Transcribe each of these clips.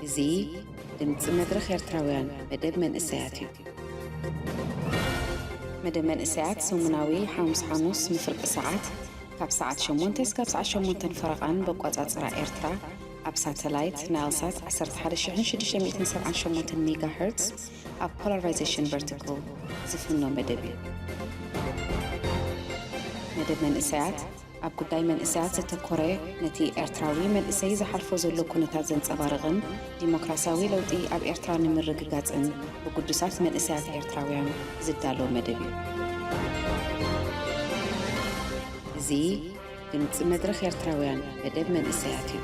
እዚ ድምፂ መድረኽ ኤርትራውያን መደብ መንእሰያት እዩ። መደብ መንእሰያት ሰሙናዊ ሓሙስ ሓሙስ ንፍርቂ ሰዓት ካብ ሰዓት ሸሞንተ እስካብ ሰዓት ሸሞንተን ፈረቓን በቋጻጽራ ኤርትራ ኣብ ሳተላይት ናይልሳት ዓሰርተ ሓደ ሽሕን ሽዱሽተ ሚእትን ሰብዓን ሸሞንተን ሜጋሄርትስ ኣብ ፖላራይዜሽን ቨርቲካል ዝፍኖ መደብ እዩ። መደብ መንእሰያት ኣብ ጉዳይ መንእሰያት ዘተኮረ፣ ነቲ ኤርትራዊ መንእሰይ ዝሓልፎ ዘሎ ኩነታት ዘንጸባርቕን ዲሞክራሲያዊ ለውጢ ኣብ ኤርትራ ንምርግጋጽን ብግዱሳት መንእሰያት ኤርትራውያን ዝዳሎ መደብ እዩ። እዚ ድምጺ መድረኽ ኤርትራውያን መደብ መንእሰያት እዩ።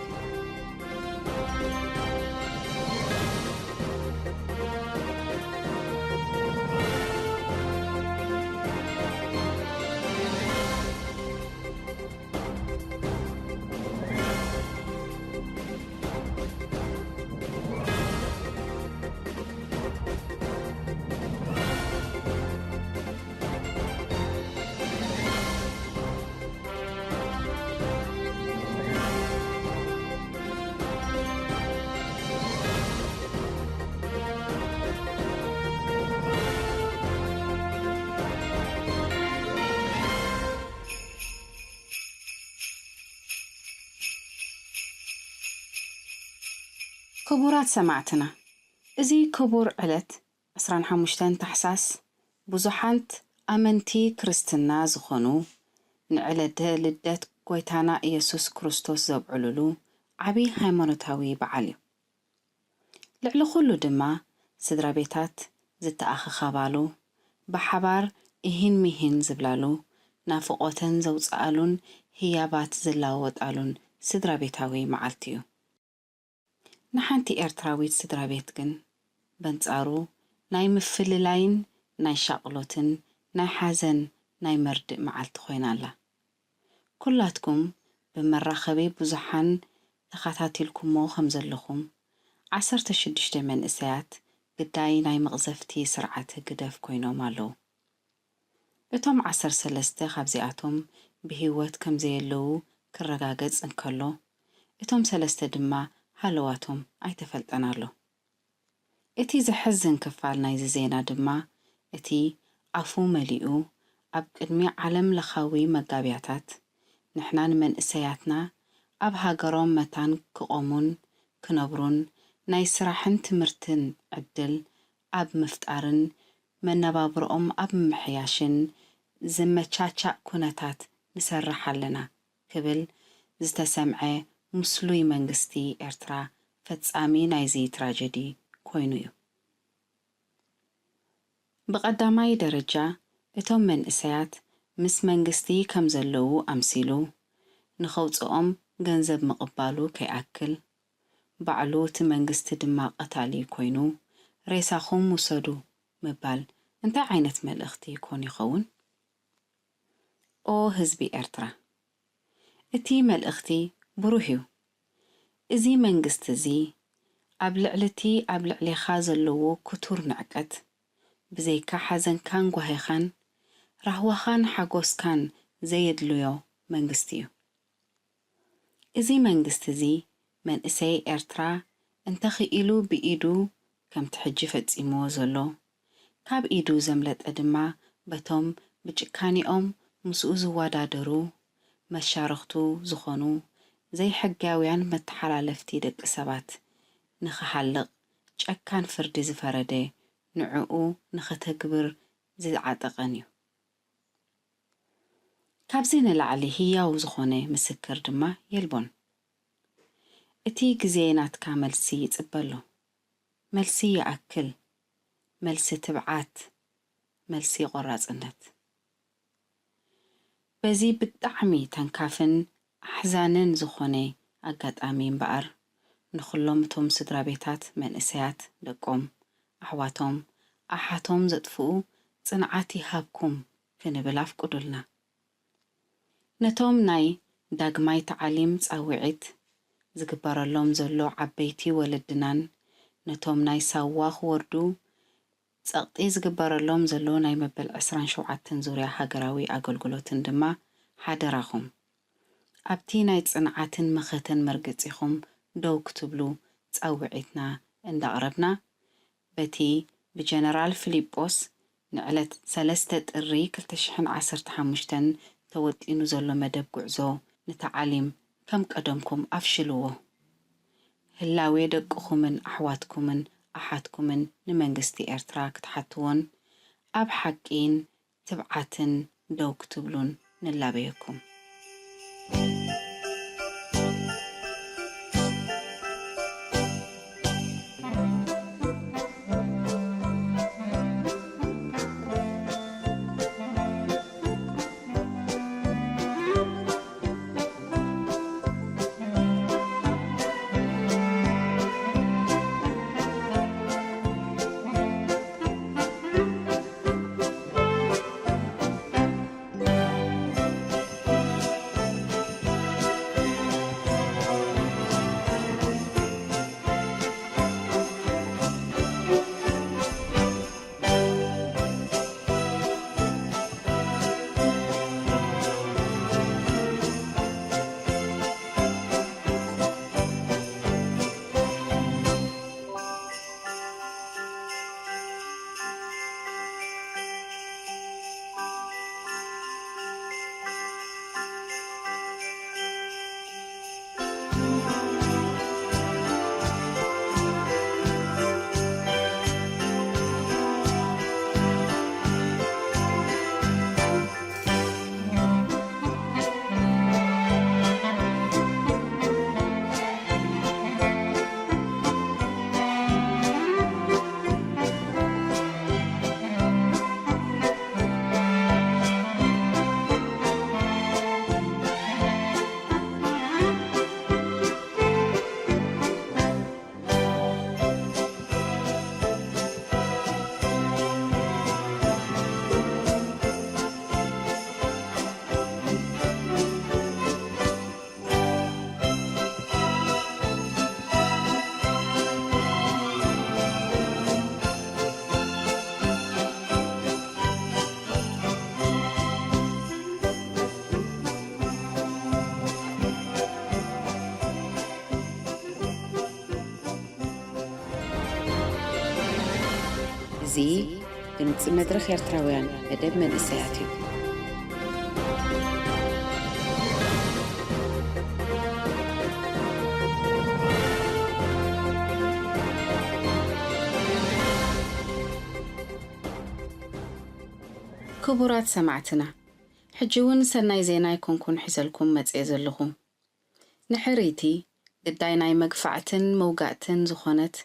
ክቡራት ሰማዕትና፣ እዚ ክቡር ዕለት ዕስራን ሓሙሽተን ታሕሳስ ብዙሓት ኣመንቲ ክርስትና ዝኾኑ ንዕለተ ልደት ጎይታና ኢየሱስ ክርስቶስ ዘብዕሉሉ ዓቢ ሃይማኖታዊ በዓል እዩ። ልዕሊ ኩሉ ድማ ስድራ ቤታት ዝተኣኻኸባሉ፣ ብሓባር እሂን ምሂን ዝብላሉ፣ ናፍቖተን ዘውጽኣሉን ህያባት ዝለዋወጣሉን ስድራ ቤታዊ መዓልቲ እዩ። ንሓንቲ ኤርትራዊት ስድራ ቤት ግን በንጻሩ ናይ ምፍልላይን ናይ ሻቕሎትን ናይ ሓዘን ናይ መርድእ መዓልቲ ኮይና ኣላ። ኩላትኩም ብመራኸቢ ብዙሓን ተኸታቲልኩሞ ከም ዘለኹም፣ ዓሰርተ ሽዱሽተ መንእሰያት ግዳይ ናይ መቕዘፍቲ ስርዓት ህግደፍ ኮይኖም ኣለዉ። እቶም ዓሰርተ ሰለስተ ካብዚኣቶም ብህይወት ከም ዘየለዉ ክረጋገጽ እንከሎ፣ እቶም ሰለስተ ድማ ሃለዋቶም ኣይተፈልጠን ኣሎ። እቲ ዘሕዝን ክፋል ናይዚ ዜና ድማ፣ እቲ ኣፉ መሊኡ ኣብ ቅድሚ ዓለም ለኻዊ መጋብያታት፣ ንሕና ንመንእሰያትና ኣብ ሃገሮም መታን ክቖሙን ክነብሩን፣ ናይ ስራሕን ትምህርትን ዕድል ኣብ ምፍጣርን መነባብሮኦም ኣብ ምምሕያሽን ዝመቻቻእ ኩነታት ንሰርሕ ኣለና ክብል ዝተሰምዐ ምስሉይ መንግስቲ ኤርትራ ፈጻሚ ናይዚ ትራጀዲ ኮይኑ እዩ። ብቐዳማይ ደረጃ፣ እቶም መንእሰያት ምስ መንግስቲ ከም ዘለዉ ኣምሲሉ ንኸውጽኦም ገንዘብ ምቕባሉ ከይኣክል፣ ባዕሉ እቲ መንግስቲ ድማ ቀታሊ ኮይኑ፣ "ሬሳኹም ውሰዱ" ምባል እንታይ ዓይነት መልእኽቲ ኮን ይኸውን? ኦ ህዝቢ ኤርትራ፣ እቲ መልእኽቲ ብሩህ እዩ። እዚ መንግስቲ እዚ ኣብ ልዕሊ እቲ ኣብ ልዕሌኻ ዘለዎ ክቱር ንዕቀት፣ ብዘይካ ሓዘንካን ጓሂኻን፣ ራህዋኻን ሓጎስካን ዘየድልዮ መንግስቲ እዩ። እዚ መንግስቲ እዚ መንእሰይ ኤርትራ እንተኽኢሉ ብኢዱ ከምቲ ሕጂ ፈጺምዎ ዘሎ፣ ካብ ኢዱ ዘምለጠ ድማ በቶም ብጭካኔኦም ምስኡ ዝወዳደሩ መሻርኽቱ ዝኾኑ ዘይሕጋውያን መተሓላለፍቲ ደቂ ሰባት ንኽሓልቕ ጨካን ፍርዲ ዝፈረደ ንዕኡ ንኸተግብር ዝዓጠቐን እዩ። ካብዚ ንላዕሊ ህያው ዝኾነ ምስክር ድማ የልቦን። እቲ ግዜ ናትካ መልሲ ይጽበ ኣሎ። መልሲ ይኣክል። መልሲ ትብዓት። መልሲ ቆራጽነት። በዚ ብጣዕሚ ተንካፍን ኣሕዛንን ዝኾነ ኣጋጣሚ እምበኣር፣ ንኹሎም እቶም ስድራ ቤታት መንእሰያት ደቆም፣ ኣሕዋቶም፣ ኣሓቶም ዘጥፍኡ ጽንዓት ይሃብኩም ክንብል ኣፍቅዱልና። ነቶም ናይ ዳግማይ ተዓሊም ጻውዒት ዝግበረሎም ዘሎ ዓበይቲ ወለድናን ነቶም ናይ ሳዋ ክወርዱ ጸቕጢ ዝግበረሎም ዘሎ ናይ መበል ዕስራን ሸውዓተን ዙርያ ሃገራዊ ኣገልግሎትን ድማ ሓደራኹም ኣብቲ ናይ ጽንዓትን መኸተን መርገጺኹም ደው ክትብሉ ጻውዒትና እንዳቕረብና፣ በቲ ብጀነራል ፊሊጶስ ንዕለት ሰለስተ ጥሪ ክልተ ሽሕን ዓሰርተ ሓሙሽተን ተወጢኑ ዘሎ መደብ ጉዕዞ ንተዓሊም ከም ቀደምኩም ኣፍሽልዎ። ህላዌ ደቅኹምን ኣሕዋትኩምን ኣሓትኩምን ንመንግስቲ ኤርትራ ክትሓትዎን ኣብ ሓቂን ትብዓትን ደው ክትብሉን ንላበየኩም። እዚ ድምጺ መድረኽ ኤርትራውያን መደብ መንእሰያት እዩ። ክቡራት ሰማዕትና፣ ሕጂ እውን ሰናይ ዜና ኣይኮንኩን ሒዘልኩም መጽየ ዘለኹ። ንሕርይቲ ግዳይ ናይ መግፋዕትን መውጋእትን ዝኾነት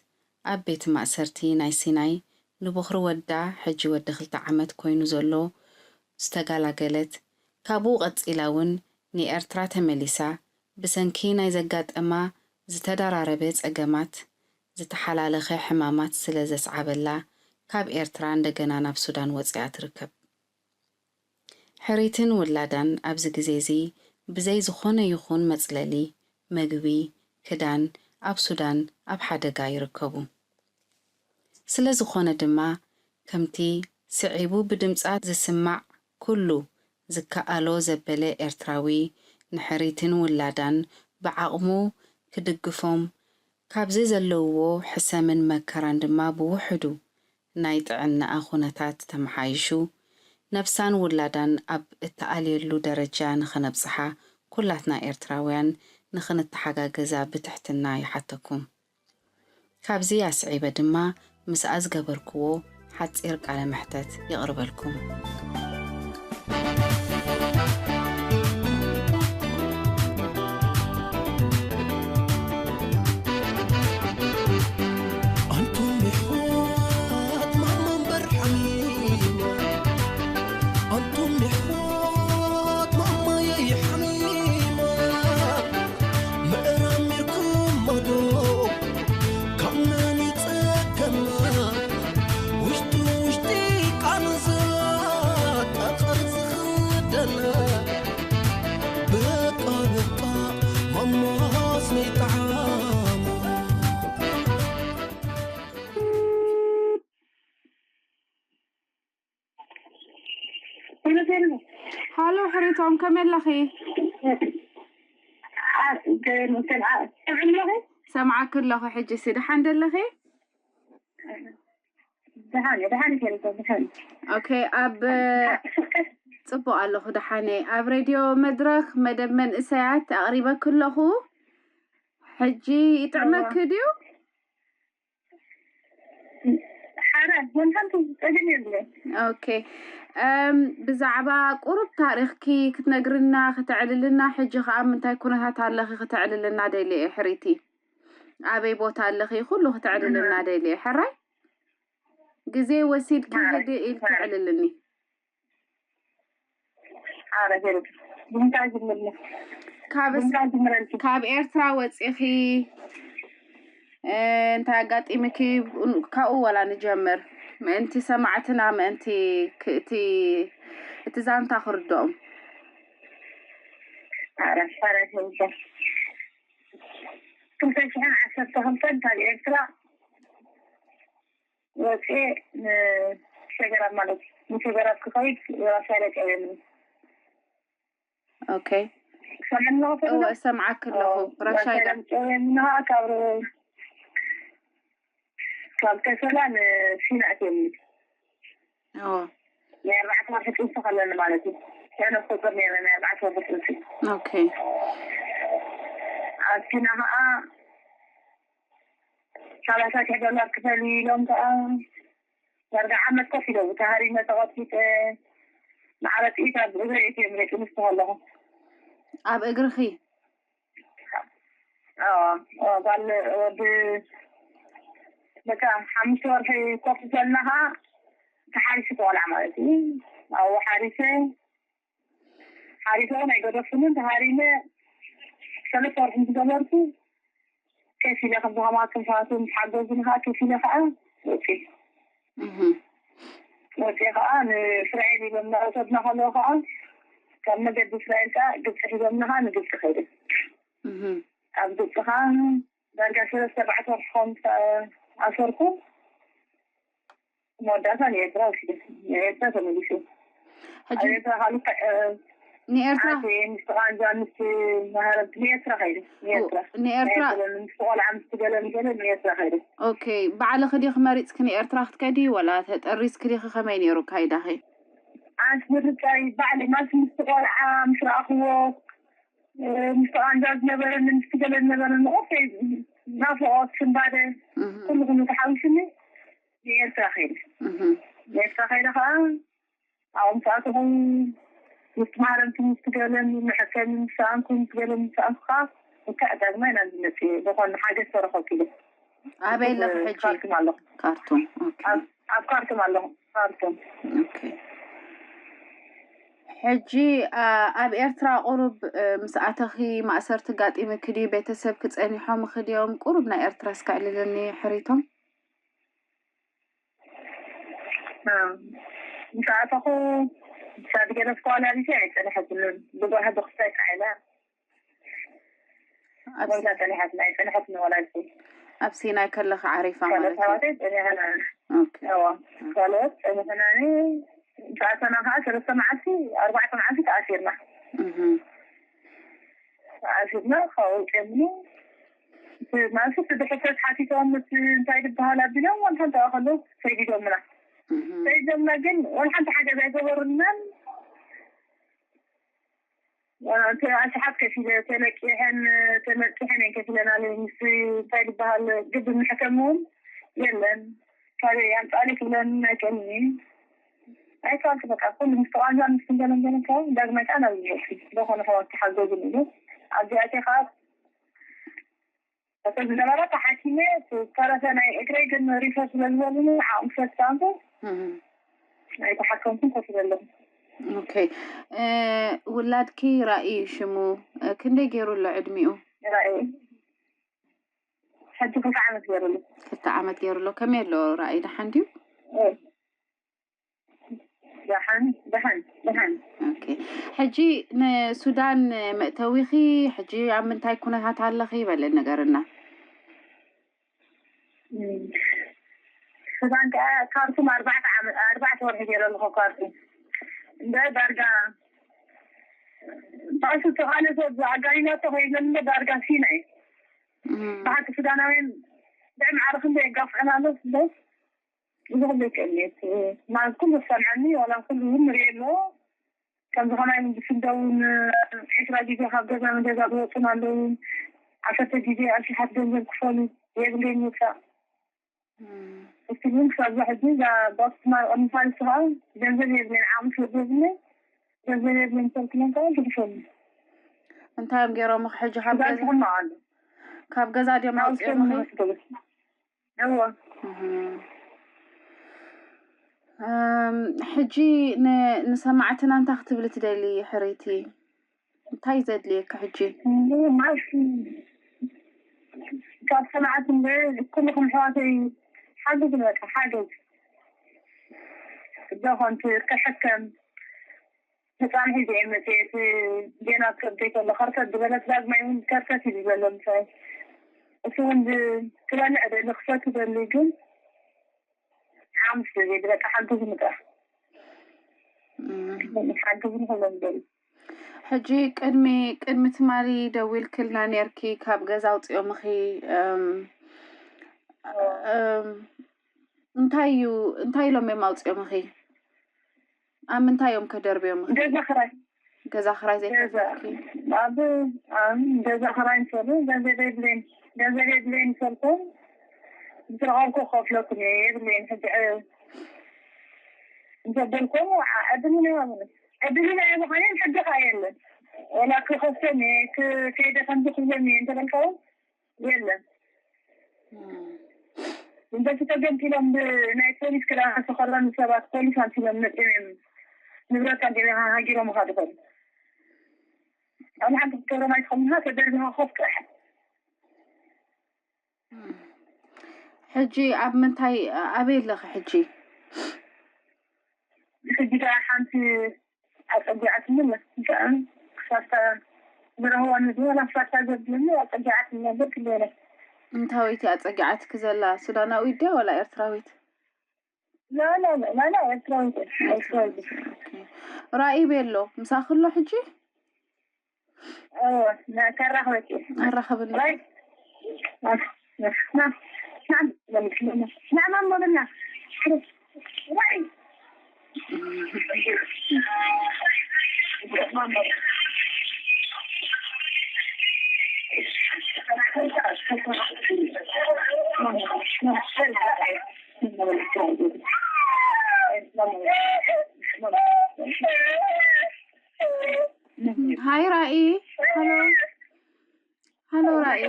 ኣብ ቤት ማእሰርቲ ናይ ሲናይ ንቦኽሪ ወዳ ሕጂ ወዲ ክልተ ዓመት ኮይኑ ዘሎ ዝተጋላገለት፣ ካብኡ ቀጺላ እውን ንኤርትራ ተመሊሳ ብሰንኪ ናይ ዘጋጠማ ዝተደራረበ ጸገማት ዝተሓላለኸ ሕማማት ስለ ዘስዓበላ ካብ ኤርትራ እንደገና ናብ ሱዳን ወጺኣ ትርከብ። ሕሪትን ውላዳን ኣብዚ ግዜ እዚ ብዘይ ዝኾነ ይኹን መጽለሊ፣ መግቢ፣ ክዳን ኣብ ሱዳን ኣብ ሓደጋ ይርከቡ። ስለ ዝኾነ ድማ ከምቲ ስዒቡ ብድምጻ ዝስማዕ ኩሉ ዝከኣሎ ዘበለ ኤርትራዊ ንሕሪትን ውላዳን ብዓቕሙ ክድግፎም ካብዚ ዘለውዎ ሕሰምን መከራን ድማ ብውሕዱ ናይ ጥዕናኣ ኩነታት ተመሓይሹ፣ ነብሳን ውላዳን ኣብ እትኣልየሉ ደረጃ ንኸነብጽሓ ኩላትና ኤርትራውያን ንኽንተሓጋገዛ ብትሕትና ይሓተኩም። ካብዚ ኣስዒበ ድማ ምስኣ ዝገበርክዎ ሓጺር ቃለ መሕተት የቕርበልኩም። ኣንቱም የሕዋት ማማ እምበር ሓሚማ፣ ኣንቱም የሕዋት ማማየይ ሓሚማ፣ ምእራም ኔርኩሞ ዶ ካብ መን ይጸገማ፣ ውሽጢ ውሽጢ ቃንዛ ጠቐር ዝኽደና፣ በቃ በቃ ማማ ኣዝነይ ጠዓማ። ሃሎ ሕሪቶም፣ ከመይ ኣለኺ? ሰምዓኪ ኣለኹ። ሕጂ ሲ ደሓን ደለኺ? ደሓን እየ፣ ደሓን እየ፣ ደሓን። ኦኬ። ኣብ ጽቡቕ ኣለኹ፣ ደሓን እየ። ኣብ ሬድዮ መድረኽ መደብ መንእሰያት ኣቕሪበኪ ኣለኹ። ሕጂ ይጥዕመኪ ድዩ? ሓረ ወንታንቲ ጸገም የብለ። ኦኬ። እም፣ ብዛዕባ ቁሩብ ታሪኽኪ ክትነግርና፣ ክተዕልልና፣ ሕጂ ኸኣ ምንታይ ኩነታት ኣለኺ ክተዕልልና ደልየ እየ፣ ሕሪቲ። ኣበይ ቦታ ኣለኺ፣ ኩሉ ክተዕልልና ደልየ። ሕራይ? ግዜ ወሲድኪ ማዕረ፣ ህድእ ኢልኪ ማዕረ። ዕልልኒ። ኣረ ሄሩ፣ ብምንታይ ጅምርኒ? ካብ ብምንታይ ጅምረልኪ? ካብ ኤርትራ ወፂኺ፣ እ፣ እንታይ ኣጋጢምኪ? ካብኡ ዋላ ንጀምር። ምእንቲ ሰማዕትና፣ ምእንቲ ክ-፣ እቲ፣ እቲ ዛንታ ክርድኦም። ኣረ፣ ኣረ ሄሩ፣ ክልተ ሽሕን ዓሰርተ ክልተን ካብ ኤርትራ ወፅኤ ንሸገራብ ማለት ንሸገራብ ክኸይድ ራሻ ለቀየኒ። ኦኬ። ሰምዕኒ ኣለኹ? እወ፣ እሰምዓኪ ኣለኹ። ራሻ ኢላ። ለቀየኒ ካብ፣ ካብ ከሰላ ንሲና እትየኒ። እወ። ናይ ኣርባዕተ ወርሒ ጥንሲ ከለኒ ማለት እዩ። ያነ ቁፅር ነይረ ናይ ኣርባዕተ ወርሒ ጥንሲ። ኦኬ። ኣብቲና ከዓ ሰላሳ ሺሕ ዶላር ክፈል ኢሎም ከዓ ዳርጋ ዓመት ኮፍ ኢሎም ተሃሪመ ተቐጥቂጠ ማዕረ ጥይት ኣብ እግሪ እትዮም ሬጡ ምስ ከለኹ። ኣብ እግርኺ? ጓል ወዲ በቃ ሓሙሽተ ወርሒ ኮፍ ዘልና ከዓ ተሓሪሱ ቆልዓ ማለት እዩ። ኣብኡ ሓሪሰ ሓሪሰ እውን ኣይገደፉንን። ተሃሪመ ሰለስተ ወርሒ ምስ ገበርኩ ከፊለ ከምዚ ከማኩም ሰባት ምስ ሓገዙኒ ከዓ ከፊለ ከዓ ወፂ እህም። ወፂ ከዓ ንእስራኤል ኢሎም እናወሰድና ከለዉ ከዓ ካብ መገዲ እስራኤል ከዓ ግብፂ ሒዞምና ከዓ ንግብፂ ከይደ። እህም። ኣብ ግብፂ ከዓ ዳርጋ ሰለስተ ኣርባዕተ ወርሒ ከም ኣሰርኩ መወዳእታ ንኤርትራ ወሲደ። ንኤርትራ ተመሊሱ። ሕጂ ኣብ ኤርትራ ካልእ ንኤርትራ ኣትየ ምስ ቃንዛ ምስ መሃረብ ንኤርትራ ከይደ። ንኤርትራ ንኤርትራ ምስ ቆልዓ ምስ ገለ ንገለ ንኤርትራ ከይደ። ኦኬ። ባዕልኺ ዲኺ መሪፅኪ ንኤርትራ ክትከዲ ወላ ተጠሪዝኪ ዲኺ? ከመይ ነይሩ ካይዳኺ? ኣንስ ምርጫይ ባዕሊ ማስ ምስ ቆልዓ ምስ ረኣኽዎ፣ እ፣ ምስ ቃንዛ ዝነበረኒ ምስ ገለ ዝነበረኒ ኦኬ፣ ናፍቖት ስንባደ እህ፣ ኩሉ ኩሉ ተሓዊሱኒ ንኤርትራ ከይደ። እህ። ንኤርትራ ከይደ ከዓ ኣብኡ ምስ ኣተኹ ምስ መሃረምቲ ምስ ገለን መሐከሚ ምስ ሰኣንኩ ምስ ገለን ምስ ሰኣንኩ ከዓ እካ ዳግማይ ናብ ዝመፅእ ዝኾነ ሓገዝ ተረኸብኩ ኢለ። ኣበይ ኣለኺ ሕጂ? ካርቱም ኣለኹ። ካርቱም። ኦኬ። ኣብ፣ ኣብ ካርቱም ኣለኹ። ካርቱም። ኦኬ። ሕጂ፣ አ፣ ኣብ ኤርትራ ቁሩብ፣ እ፣ ምስ ኣተኺ ማእሰርቲ ጋጢምኪ ድዩ? ቤተሰብኪ ጸኒሖምኺ ድዮም? ቁሩብ ናይ ኤርትራ እስከ ዕልልኒ ሕሪቶም። እ፣ ምስ ኣተኹ ሳድገለስ ኮላሊቲ ኣይጸንሐትንን። ብጓሂ ብኽስታይ ቃዒላ ኣብ ወላ ጸኒሐትና ኣይጸንሐትን ወላዲተይ። ኣብ ሲናይ ከለኺ ዓሪፋ ካልኦት ማለት እዩ። ኣሕዋተይ ጸኒሐና። ኦኬ። እዋ፣ ካልኦት ጸኒሐናኒ። ምስ ኣተና ከዓ ሰለስተ መዓልቲ፣ ኣርባዕተ መዓልቲ ተኣሲርና። እህ፣ ተኣሲርና፣ ካብኡ ጨምኑ። እቲ ማለት እቲ ብሕተት ሓቲቶም፣ እቲ እንታይ ዝበሃል ኣቢሎም፣ ዋንታ እንታይ ከለዉ ሰይዲዶምና። እህ። ሰይዶምና ግን ወላ ሓንቲ ሓገዝ ኣይገበሩልናን። እቲ ኣሽሓት ከፊለ፣ ተለቂሐን፣ ተመርቂሐን እየን ከፊለናለይ። ምስ እንታይ ዝበሃል ግቢ መሕከሚ እውን የለን። ካበይ ኣምጻእሊ ክብለኒ ኣይቀንኒ። ኣይከኣልኩ በቃ፣ ኩሉ ምስ ተቓንዛ ምስ ክንገለንገለን ከኣ ዳግማይ ከኣ ናብ ዩኒቨርሲቲ ዝኾነ ከባት ተሓገዙ ኢሉ። ኣብዚኣተይ ከኣ እተን ዝነበራ ተሓኪመ፣ ዝተረፈ ናይ እግረይ ግን ሪፈር ስለ ዝበሉኒ ንዓኦም ክሰድ ሰኣንኩ። እህ። ኣይተሓከምኩን ኮፍ ኢለ ኣለኹ። ኦኬ። እ፣ ውላድኪ ራእይ እዩ ሽሙ። እ፣ ክንደይ ገይሩ ኣሎ ዕድሚኡ? ራእይ ሕጂ ክልተ ዓመት ገይሩ ኣሎ። ክልተ ዓመት ገይሩ ኣሎ። ከመይ ኣሎ ራእይ? ደሓን ድዩ? እ። ደሓን፣ ደሓን፣ ደሓን። ኦኬ። ሕጂ ንሱዳን መእተዊኺ፣ ሕጂ ኣብ ምንታይ ኩነታት ኣለኺ? በለ ንገርና። እም። ሱዳን ከኣ ካርቱም ኣርባዕተ ዓመት፣ ኣርባዕተ ወርሒ ገይረ ኣለኹ ካርቱም። እንደ ዳርጋ ባሱ ተቓለሰ ኣጋይናቶ ከይዘለ ዳርጋ ሲናይ ብሓቂ ሱዳናውያን ብዕማዕሪ ክንደይ የጋፍዕና ኣሎ ስደት። እዚ ኩሉ ይቀልየት ማለት ኩሉ ዝሰምዐኒ ዋላ ኩሉ እውን ንሪኦ ኣሎ። ከምዚ ከማይ ብስደውን ዒስራ ግዜ ካብ ገዛ ንገዛ ዝወፁን ኣለዉ። ዓሰርተ ግዜ ኣሽሓት ገንዘብ ክፈሉ የብለይ ምውፃእ። እስቲ ግን ክሳብ እዛ ሕጂ እዛ ባክስማ ቀሚፋልስ ከዓ ገንዘብ የብለይን፣ ዓቕሚ ስለ ዘይብለይ ገንዘብ የብለይን ሰልክለን ከዓ ግድፈሉ። እንታይ እዮም ገይሮምኺ ሕጂ? ካብ እዛ ገዛ ትሕማቕ ኣሎ። ካብ ገዛ ድዮም ናብ ኣውፅኦምኺ? ሰሙን ይመስገን። እወ። እም፣ ሕጂ ን- ንሰማዕትና እንታይ ክትብሊ ትደሊ ሕሪቲ? እንታይ ዘድልየካ ሕጂ? ማሽ ካብ ሰማዕት እንደ ኩልኹም ኣሕዋተይ ሓግዝ፣ በቃ ሓገዝ። እዛ ኮንቲ ክሕከም ህፃን ሒዘ እየ መፅኤ። እቲ ዜና ከብደይ ከሎ ከርተት ዝበለት ዳግማይ እውን ከርተት እዩ ዘሎ ምሳይ። እሱ እውን ብ- ክበልዕ ደሊ ክሰቲ ደሊ ግን ሓሙስ ግዜ በቃ ሓግዝ ምጥራሕ እም፣ ሓግዝ ንክሎም ደሊ ሕጂ ቅድሚ ቅድሚ ትማሊ ደዊልክልና ነርኪ ካብ ገዛ ኣውፅኦምኺ። እም፣ እም፣ እንታይ እዩ እንታይ ኢሎም እዮም ኣውፅኦምኺ? ኣብ ምንታይ እዮም ከደርብዮምኺ? ገዛ ክራይ ገዛ ክራይ ዘይከፈልኪ? ኣብ ኣብ ገዛ ክራይ እንሰሉ ገንዘብ የብለይን፣ ገንዘብ የብለይን ሰልኩም ዝረኸብኩ ከፍለኩም እየ የብለይን። ሕጂ ዕ- እንተበልኩም ዓ- ዕድልና የብሉን። ዕድልና የብኻንን ሕጂ ከዓ የለን። ወላ ክኸሶም እየ ክ- ከይደ ከምዚ ክብሎም እየ እንተበልካውን የለን። እም፣ እንደዚ ተገምጢሎም ብናይ ፖሊስ ክዳን ዝተኸደኑ ሰባት ፖሊስ ኣምሲሎም መፅዮም እዮም ንብረትካ ገቢኻ ሃጊሮምኻ ዝኸዱ። ኣብ ሓንቲ ክትገብሮም ኣይትኽእሉን ኢኻ፣ ተደርቢኻ ኮፍ ጥራሕ። እም። ሕጂ ኣብ ምንታይ ኣበይ ኣለኺ ሕጂ? ሕጂ ደኣ ሓንቲ ኣፀጊዓትኒ ኣላ። እንታይ ክሳብታ ዝረህዋ ንድወላ ክሳብታ ዘብልኒ ኣፀጊዓትኒ ነበር ክልበለ እንታወይቲ ኣፀጊዓትኪ ዘላ? ሱዳናዊት ድያ ወላ ኤርትራዊት? ላላ ላላ ኤርትራዊት እያ፣ ኤርትራዊት እያ። ኦኬ። ራኢ ቤሎ ምሳኺ ኣሎ ሕጂ? እወ፣ ና- ከራኽበኪ። ኣራኸብኒ። ራይ ና ና ና ና ና ና ና ራይ ሃይ ራኢ። ሃሎ። ሃሎ ራኢ።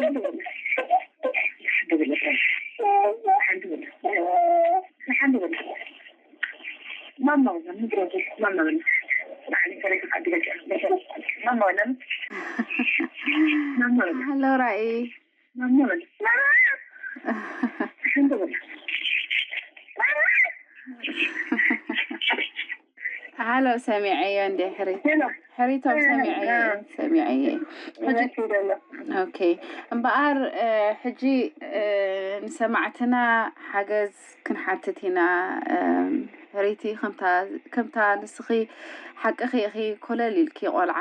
ሃሎ ራኢ። ሃሎ ሰሚዐዮ እንዴ ሕሪ? ሕሪቶም ሰሚዐዮ። ሰሚዐዮ። ሕጂ ኦኬ። እምበኣር ሕጂ ንሰማዕትና ሓገዝ ክንሓትት ኢና። ሕሪቲ ከምታ ከምታ ንስኺ ሓቅኺ ኢኺ፣ ኮለል ኢልኪ፣ ቆልዓ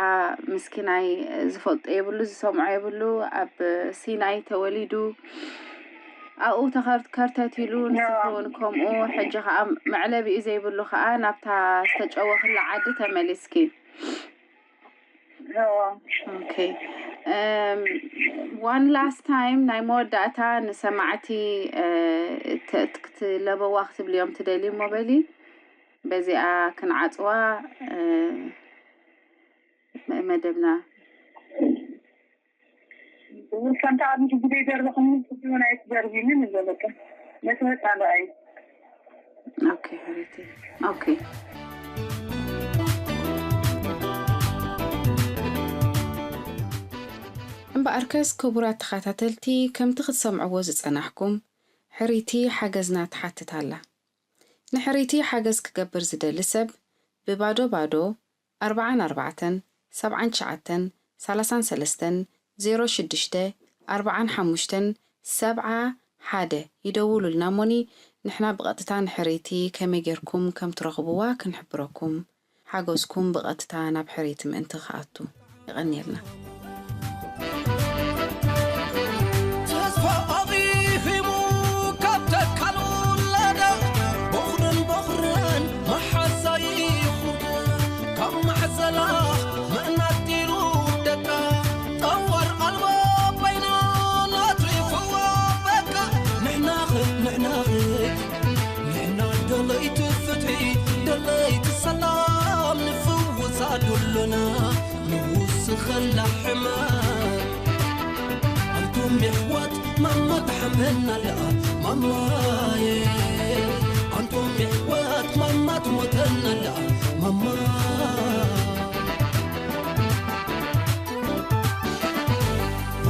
ምስኪናይ ዝፈልጦ የብሉ፣ ዝሰምዖ የብሉ፣ ኣብ ሲናይ ተወሊዱ ኣብኡ ተኸር- ከርተት ኢሉ፣ ንስኺ እውን ከምኡ። ሕጂ ከዓ መዕለቢኡ ዘይብሉ ከዓ ናብታ ዝተጨወኽላ ዓዲ ተመሊስኪ። ኦኬ። ዋን ላስት ታይም ናይ መወዳእታ ንሰማዕቲ ተ- ክትለበዋ ክትብልዮም ትደልዩ እሞ በሊ በዚኣ ክንዓፅዋ መደብና። ከምታ ኣብ ምሽ ግዜ ደርበ ክምስ እውን ኣይትደርቢኒ ንዘለከ ነቲ ህፃን ረኣዩ። ኦኬ ሕሪቲ። ኦኬ። እምበኣርከስ ክቡራት ተኸታተልቲ፣ ከምቲ ክትሰምዕዎ ዝጸናሕኩም፣ ሕሪቲ ሓገዝና ትሓትት ኣላ። ንሕሪቲ ሓገዝ ክገብር ዝደሊ ሰብ ብባዶ ባዶ ኣርባዓን ኣርባዕተን ሰብዓን ትሽዓተን ሰላሳን ሰለስተን ዜሮ ሽዱሽተ ኣርባዓን ሓሙሽተን ሰብዓ ሓደ ይደውሉልና እሞኒ፣ ንሕና ብቐጥታ ንሕሪቲ ከመይ ጌርኩም ከም ትረኽብዋ ክንሕብረኩም፣ ሓገዝኩም ብቐጥታ ናብ ሕሪቲ ምእንቲ ክኣቱ። የቐንየልና። ንውስኸላ ሕማም ኣንቱም የሕዋት ማማ ትሓመና ኣለኣ ማማየ ኣንቱም የሕዋት ማማ ትሞተና ኣለኣ ማማ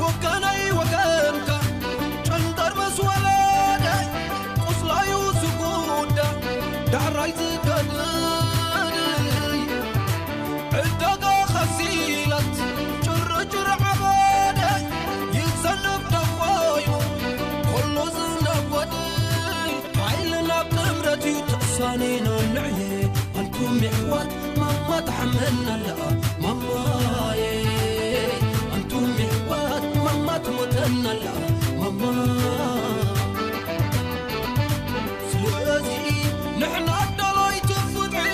ወጋናይ ወገንካ ጨንጠር ምስ ወለደ ቁስላዩ ዝጉዳ ዳሕራይ ዝገድል ዕዳጋ ኸሲላት ጭርጭር ዓበደ ይዘንብ ደኾይኑ ኮሎ ዝነጎድ ሓይልና ጥምረት እዩ ተሳኒና ንዕየ ኣንቱም የሕዋት ማማ ትሓመና ኣለኣ ማማየ ኣንቱም የሕዋት ማማ ትሞተና ኣለኣ ማማ ስለዚ ንሕና ኣዳለይቲ ፍትሒ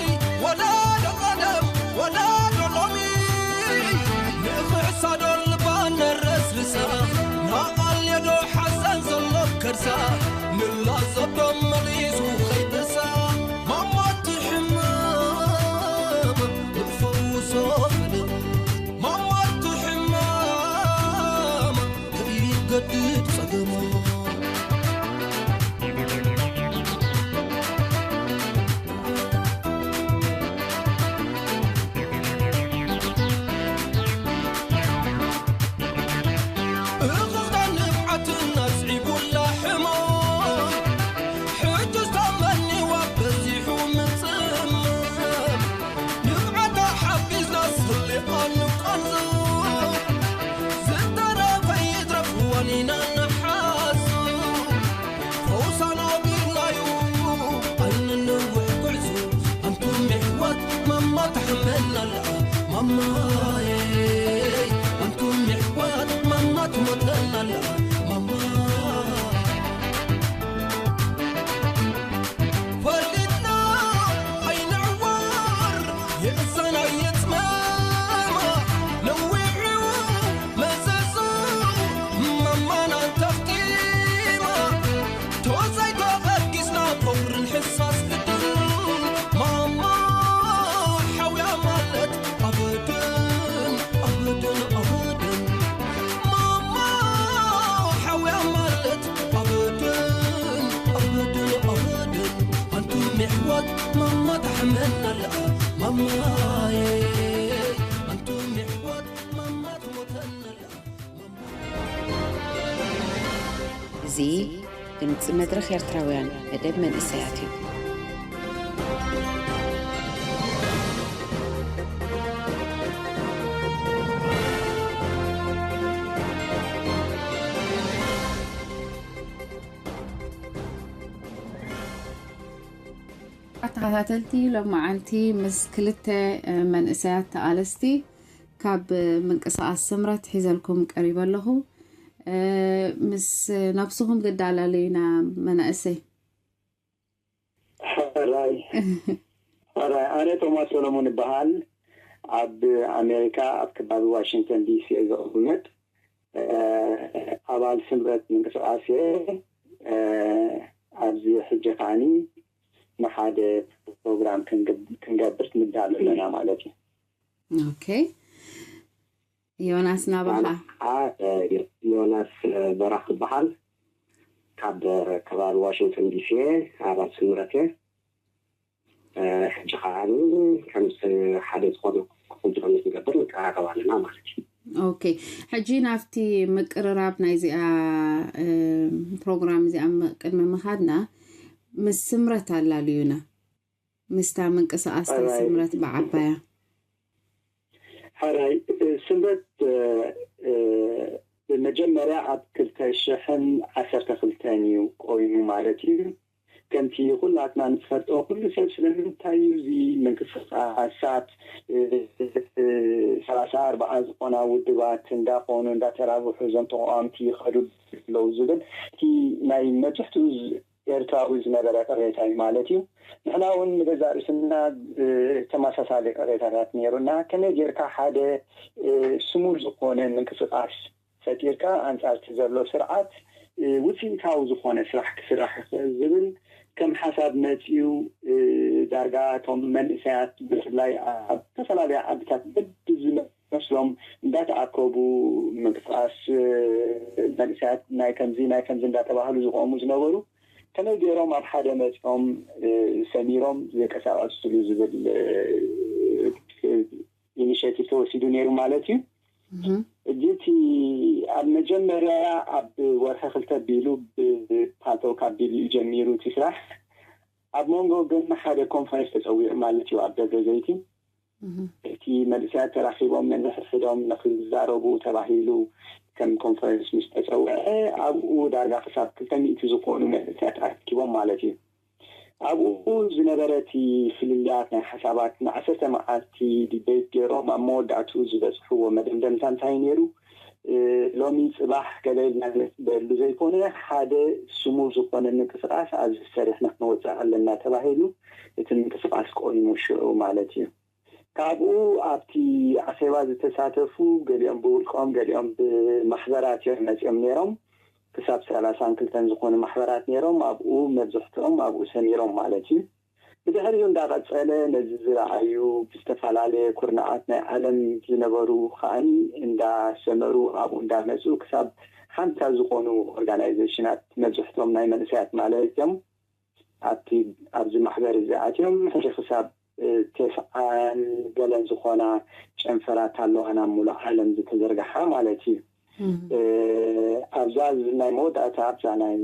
ወላ ዶ ቀደም ወላ ዶ ሎሚ ንኽሕሳ ዶ ልባ ነረስርሳ ናቓልዮ ዶ ሓዘን ዘሎ ከርሳ ንላዘብ ዶ መሊሱ ኸይተሳ ማማቲ ሕማም ንፈውሶ ማማቲ ሕማም ከይገድድ ጸገማ እኽኽታ ንብዓትና ኣስዒቡላ ሕማም ሕጂ ዝተመኒዋ በዚሑ ምጽማም ንብዓታ ሓፊዝና ስሊቓ ንቃንዞ ዝተረፈ ይትረፍ ዋኒና ንሓዞ ፈውሳና ቢልናዩ ኣይንነውሕ ጉዕዞ ኣንቱም የሕዋት ማማ ትሓመና ኣለኣ ማማየ ኣንቱም የሕዋት ማማ ትሞተና ኣለኣ ማማ ፈሊጥና ኣይንዕወር ይእሰና ይጽመማ ነዊሑ መዘዙ መማና ተኽቲማ ቶዛይ ተቐጊስና ፈውርን ሕሳስ ግድን ማማ ሓውያ ማለት ኣበድን ኣበድን ኣበድን ማማ ሓውያ ማለት ኣበድን ኣበድን ኣበድን ኣንቱም የሕዋት ማማ ትሓመና ኣለኣ ማማየ ኣንቱም የሕዋት ማማ ትሞተና ኣለኣ እዚ ድምፂ መድረኽ ኤርትራውያን መደብ መንእሰያት እዩ። ኣተኸታተልቲ ሎማዓንቲ ምስ ክልተ መንእሰያት ተቓለስቲ ካብ ምንቅስቓስ ስምረት ሒዘልኩም ቀሪበ ኣለኹ። ምስ ነብስኹም ግዳ ኣላልዩና መናእሰይ። ሕራይ ሕራይ ኣነ ቶማስ ሰሎሞን እበሃል። ኣብ ኣሜሪካ ኣብ ከባቢ ዋሽንግተን ዲሲ እየ ዘቕምጥ። ኣባል ስምረት ምንቅስቃስ እየ። ኣብዚ ሕጂ ከዓኒ ንሓደ ፕሮግራም ክንገብር ንዳሎ ኣለና ማለት እዩ። ኦኬ ዮናስ ናባኻ። ዮናስ በራኽ እበሃል። ካብ ከባቢ ዋሽንግተን ዲሲ እየ። ኣባል ስምረት እየ። ሕጂ ከዓኒ ከምዚ ሓደ ዝኾነ ኮንፈረንስ ንገብር ንቀራረብ ኣለና ማለት እዩ። ኦኬ ሕጂ ናብቲ ምቅርራብ ናይዚኣ ፕሮግራም እዚኣ ቅድሚ ምኻድና ምስ ስምረት ኣላልዩና ምስታ ምንቅስቃስ ናይ ስምረት ብዓባያ። ሕራይ ስምረት ብመጀመርያ ኣብ ክልተ ሽሕን ዓሰርተ ክልተን እዩ ቆይሙ ማለት እዩ። ከምቲ ኩላትና ንፈልጦ ኩሉ ሰብ ስለምንታይ እዩ እዚ ምንቅስቃሳት ሰላሳ ኣርባዓ ዝኾና ውድባት እንዳኾኑ እንዳተራብሑ እዞም ተቃወምቲ ይኸዱ ዘለዉ ዝብል እቲ ናይ መብዛሕትኡ ኤርትራዊ ዝነበረ ቅሬታ እዩ ማለት እዩ። ንሕና እውን ንገዛእ ርእስና ተመሳሳሊ ቅሬታታት ነይሩና። ከመይ ጌርካ ሓደ ስሙር ዝኾነ ምንቅስቃስ ፈጢርካ ኣንጻር እቲ ዘሎ ስርዓት ውፅኢታዊ ዝኾነ ስራሕ ክስራሕ ይኽእል ዝብል ከም ሓሳብ መፅዩ ዳርጋ እቶም መንእሰያት ብፍላይ ኣብ ዝተፈላለዩ ዓድታት በቢ ዝመስሎም እንዳተኣከቡ ምንቅስቃስ መንእሰያት ናይ ከምዚ ናይ ከምዚ እንዳተባህሉ ዝቆሙ ዝነበሩ ከመይ ገይሮም ኣብ ሓደ መፅኦም ሰሚሮም ዘንቀሳቀስሉ ዝብል ኢኒሽቲቭ ተወሲዱ ነይሩ ማለት እዩ። እጅ እቲ ኣብ መጀመርያ ኣብ ወርሒ ክልተ ቢሉ ብፓልቶክ ኣቢሉ እዩ ጀሚሩ እቲ ስራሕ። ኣብ መንጎ ግን ሓደ ኮንፈረንስ ተፀዊዑ ማለት እዩ ኣብ ደብረ ዘይቲ። እቲ መንእሰያት ተራኺቦም ነንሕድሕዶም ንክዛረቡ ተባሂሉ ከም ኮንፈረንስ ምስ ተፀውዐ ኣብኡ ዳርጋ ክሳብ ክልተ ሚእቲ ዝኾኑ መንእሰያት ኣኪቦም ማለት እዩ። ኣብኡ ዝነበረ እቲ ፍልልያት ናይ ሓሳባት ንዓሰርተ መዓልቲ ዲቤት ገይሮም ኣብ መወዳእትኡ ዝበፅሕዎ መደምደምታ እንታይ ነይሩ? ሎሚ ፅባሕ ገለ ኢልና ንፅበየሉ ዘይኮነ ሓደ ስሙር ዝኾነ ምንቅስቃስ ኣብዚ ሰሪሕና ክንወፅእ ኣለና ተባሂሉ እቲ ምንቅስቃስ ቆይሙ ሽዑ ማለት እዩ። ካብኡ ኣብቲ ኣኼባ ዝተሳተፉ ገሊኦም ብውልቆም ገሊኦም ብማሕበራት እዮም መፂኦም ነይሮም። ክሳብ ሰላሳን ክልተን ዝኾኑ ማሕበራት ነይሮም ኣብኡ መብዝሕትኦም ኣብኡ ሰሚሮም ማለት እዩ። ብድሕሪኡ እንዳቐፀለ ነዚ ዝረኣዩ ብዝተፈላለየ ኩርናዓት ናይ ዓለም ዝነበሩ ከዓኒ እንዳሰመሩ ኣብኡ እንዳመፁ ክሳብ ሓምሳ ዝኾኑ ኦርጋናይዜሽናት መብዝሕትኦም ናይ መንእሰያት ማለት እዮም ኣብቲ ኣብዚ ማሕበር እዚ ኣትዮም ሕጂ ክሳብ ተስዓን ገለን ዝኾና ጨንፈራት ኣለዋ ናብ ሙሉእ ዓለም ዝተዘርግሓ ማለት እዩ። ኣብዛ ናይ መወዳእታ ኣብዛ ናይ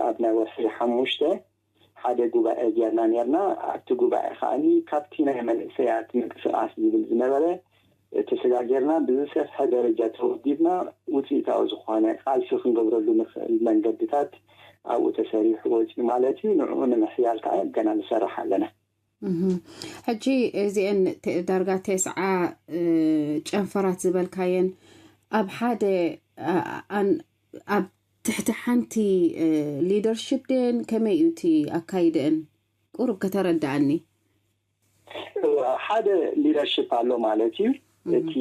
ኣብ ናይ ወርሒ ሓሙሽተ ሓደ ጉባኤ ጌርና ነርና። ኣብቲ ጉባኤ ከዓኒ ካብቲ ናይ መንእሰያት ምንቅስቃስ ዝብል ዝነበረ ተሰጋጊርና ብዝሰፍሐ ደረጃ ተወዲብና ውፅኢታዊ ዝኾነ ቃልሲ ክንገብረሉ ንኽእል መንገድታት ኣብኡ ተሰሪሑ ወፂኡ ማለት እዩ። ንዕኡ ንምሕያል ከዓ ገና ንሰርሕ ኣለና። ሕጂ እዚአን ዳርጋ ተስዓ ጨንፈራት ዝበልካየን ኣብ ሓደ ኣብ ትሕቲ ሓንቲ ሊደርሽፕ ደን ከመይ እዩ እቲ ኣካይደአን? ቁሩብ ከተረዳኣኒ። ሓደ ሊደርሽፕ ኣሎ ማለት እዩ። እቲ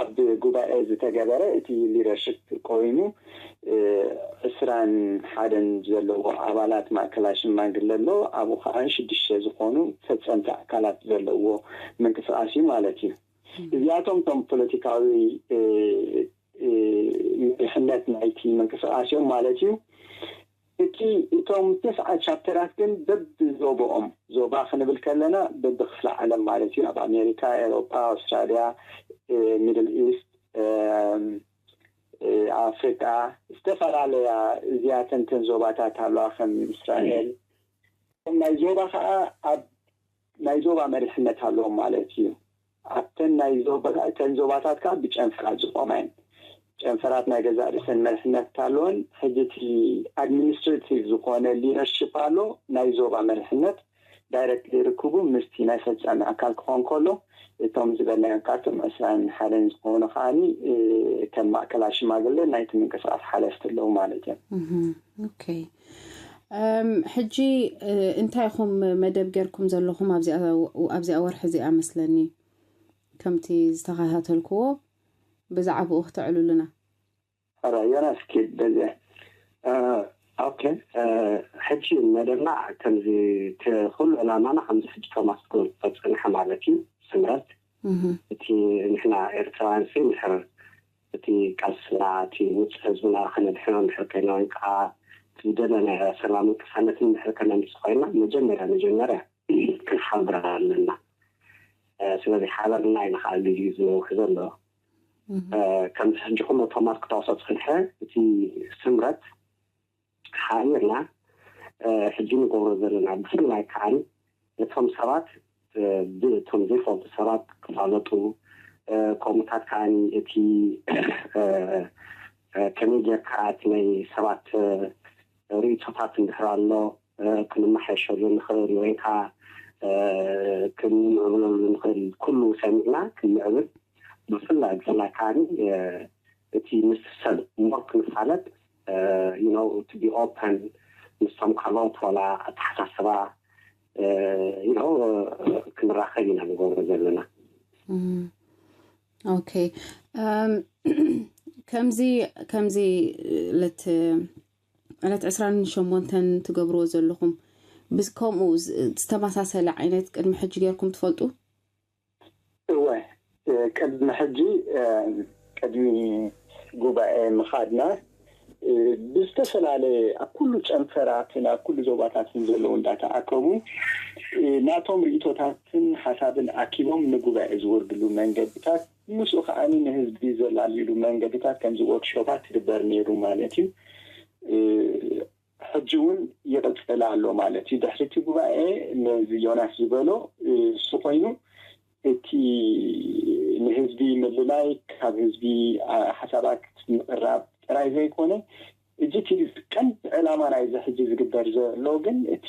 ኣብ ጉባኤ ዝተገበረ እቲ ሊደርሽፕ ኮይኑ ዕስራን ሓደን ዘለዎ ኣባላት ማእከላይ ሽማግለ ኣሎ። ኣብኡ ከዓ ሽዱሽተ ዝኾኑ ፈፀምቲ ኣካላት ዘለዎ ምንቅስቃስ እዩ ማለት እዩ። እዚኣቶም እቶም ፖለቲካዊ መሪሕነት ናይቲ ምንቅስቃስ እዮም ማለት እዩ። እቲ እቶም ተስዓ ቻፕተራት ግን በብዞባኦም ዞባ ክንብል ከለና በብክፍለ ዓለም ማለት እዩ። ኣብ ኣሜሪካ፣ ኤሮጳ፣ ኣውስትራልያ፣ ሚድል ኢስት፣ ኣፍሪቃ ዝተፈላለያ እዚኣተን ተን ዞባታት ኣለዋ ከም እስራኤል። ናይ ዞባ ከዓ ኣብ ናይ ዞባ መሪሕነት ኣለዎም ማለት እዩ። ኣብተን ናይ ዞባ እተን ዞባታት ከዓ ብጨንፈራት ዝቆማ እየን። ጨንፈራት ናይ ገዛእ ርእሰን መሪሕነት ኣለወን። ሕጂ እቲ ኣድሚኒስትሬቲቭ ዝኾነ ሊደርሽፕ ኣሎ ናይ ዞባ መሪሕነት ዳይሬክት ይርክቡ ምስቲ ናይ ፈፃሚ ኣካል ክኾን ከሎ እቶም ዝበልናዮም ካብቶም ዕስራን ሓደን ዝኾኑ ከዓኒ ከም ማእከላ ሽማግለ ናይቲ ምንቅስቃስ ሓለፍቲ ኣለዉ ማለት እዮም። ኦኬ ሕጂ እንታይ ኢኹም መደብ ጌርኩም ዘለኹም ኣብዚኣ ወርሒ እዚኣ መስለኒ ከምቲ ዝተኸታተልክዎ ብዛዕባኡ ክተዕሉልና። ሕራይ ዮናስ ኪድ በዚያ ኦኬ ሕጂ መደብና ከምዚ ኩሉ ዕላማና ከምዚ ሕጂ ቶማስ ክብል ዝፀንሐ ማለት እዩ። ስምረት እቲ ንሕና ኤርትራውያን ሲ ንሕር እቲ ቃልስና እቲ ውፅ ህዝብና ከነድሕኖ እንድሕር ኮይና ወይ ከዓ ዝደለናዮ ሰላምን ቅሳነትን እንድሕር ከነምፅእ ኮይና መጀመርያ መጀመርያ ክንሓብር ኣለና። ስለዚ ሓበርና ኢና ከዓ ግዜኡ ዝነውሕ ዘሎ። ከምዚ ሕጂ ኩሉ ቶማስ ክተወሶ ፅንሐ እቲ ስምረት ሓቢርና ሕጂ ንገብሮ ዘለና ብፍላይ ከዓ ነቶም ሰባት ብእቶም ዘይፈልጡ ሰባት ክፋለጡ ከምኡታት ከዓ እቲ ከመይ ጌርካ እቲ ናይ ሰባት ርእቶታት እንድሕር ኣሎ ክንመሓየሸሉ ንኽእል ወይ ከዓ ክንምዕብለሉ ንኽእል ኩሉ ሰሚዕና ክንምዕብል ብፍላይ ብፍላይ ከዓ እቲ ምስ ሰብ ሞር ክንፋለጥ you know to be open ምስቶም ካልኦት ዋላ ኣተሓሳስባ you know ክንራኸብ ኢና ንገብሮ ዘለና። ኦኬ ከምዚ ከምዚ ለት ዕለት ዕስራን ሸሞንተን ትገብርዎ ዘለኹም፣ ብስ-፣ ከምኡ ዝ-፣ ዝተመሳሰለ ዓይነት ቅድሚ ሕጂ ጌርኩም ትፈልጡ? እወ፣ ቅድሚ ሕጂ፣ ቅድሚ ጉባኤ ምኻድና፣ ብዝተፈላለየ ኣብ ኩሉ ጨንፈራትን ኣብ ኩሉ ዞባታትን ዘለዉ እንዳተኣከቡ፣ ናቶም ርእቶታትን ሓሳብን ኣኪቦም ንጉባኤ ዝወርድሉ መንገድታት፣ ምስኡ ከዓኒ ንህዝቢ ዘላልዩሉ መንገድታት ከምዚ ወርክሾፓት ትግበር ነይሩ ማለት እዩ። ሕጂ እውን ይቕጽል ኣሎ ማለት እዩ። ድሕሪ እቲ ጉባኤ ነዚ ዮናስ ዝበሎ እሱ ኮይኑ፣ እቲ ንህዝቢ ምልላይ፣ ካብ ህዝቢ ሓሳባት ምቕራብ ጥራይ ዘይኮነ፣ እጂ እቲ ቀንዲ ዕላማ ናይዚ ሕጂ ዝግበር ዘሎ ግን እቲ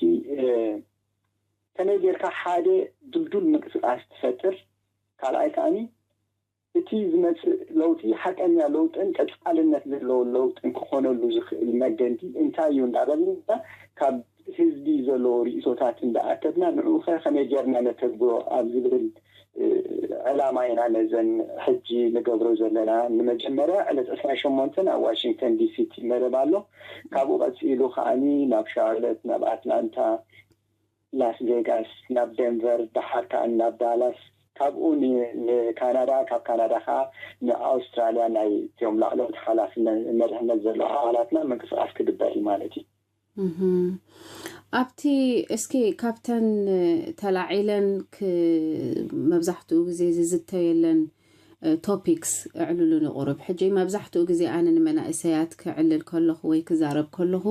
ከመይ ጌርካ ሓደ ድልዱል ምንቅስቃስ ትፈጥር፣ ካልኣይ ከዓኒ እቲ ዝመፅእ ለውጢ ሓቀኛ ለውጥን ቀፃልነት ዘለዎ ለውጥን ክኾነሉ ዝኽእል መገዲ እንታይ እዩ እንዳበልና ካብ ህዝቢ ዘለዎ ርእቶታት እንዳኣከብና ንዑኸ ከመይ ጌርና ነተግብሮ ኣብ ዝብል ዕላማ ኢና ነዘን ሕጂ ንገብሮ ዘለና። ንመጀመርያ ዕለት ዕስራን ሸሞንተን ኣብ ዋሽንግተን ዲሲ እቲ መደብ ኣሎ። ካብኡ ቀፂሉ ከዓኒ ናብ ሻርለት፣ ናብ ኣትላንታ፣ ላስ ቬጋስ፣ ናብ ደንቨር፣ ደሓር ከዓ ናብ ዳላስ፣ ካብኡ ንካናዳ፣ ካብ ካናዳ ከዓ ንኣውስትራልያ ናይ እቲኦም ላዕለዎት ሓላፍነት መርሕነት ዘለዉ ኣባላትና ምንቅስቃስ ክግበር እዩ ማለት እዩ። ኣብቲ እስኪ ካብተን ተላዒለን መብዛሕትኡ ግዜ ዝዝተየለን ቶፒክስ እዕልሉ ንቁርብ። ሕጂ መብዛሕትኡ ግዜ ኣነ ንመናእሰያት ክዕልል ከለኹ ወይ ክዛረብ ከለኹ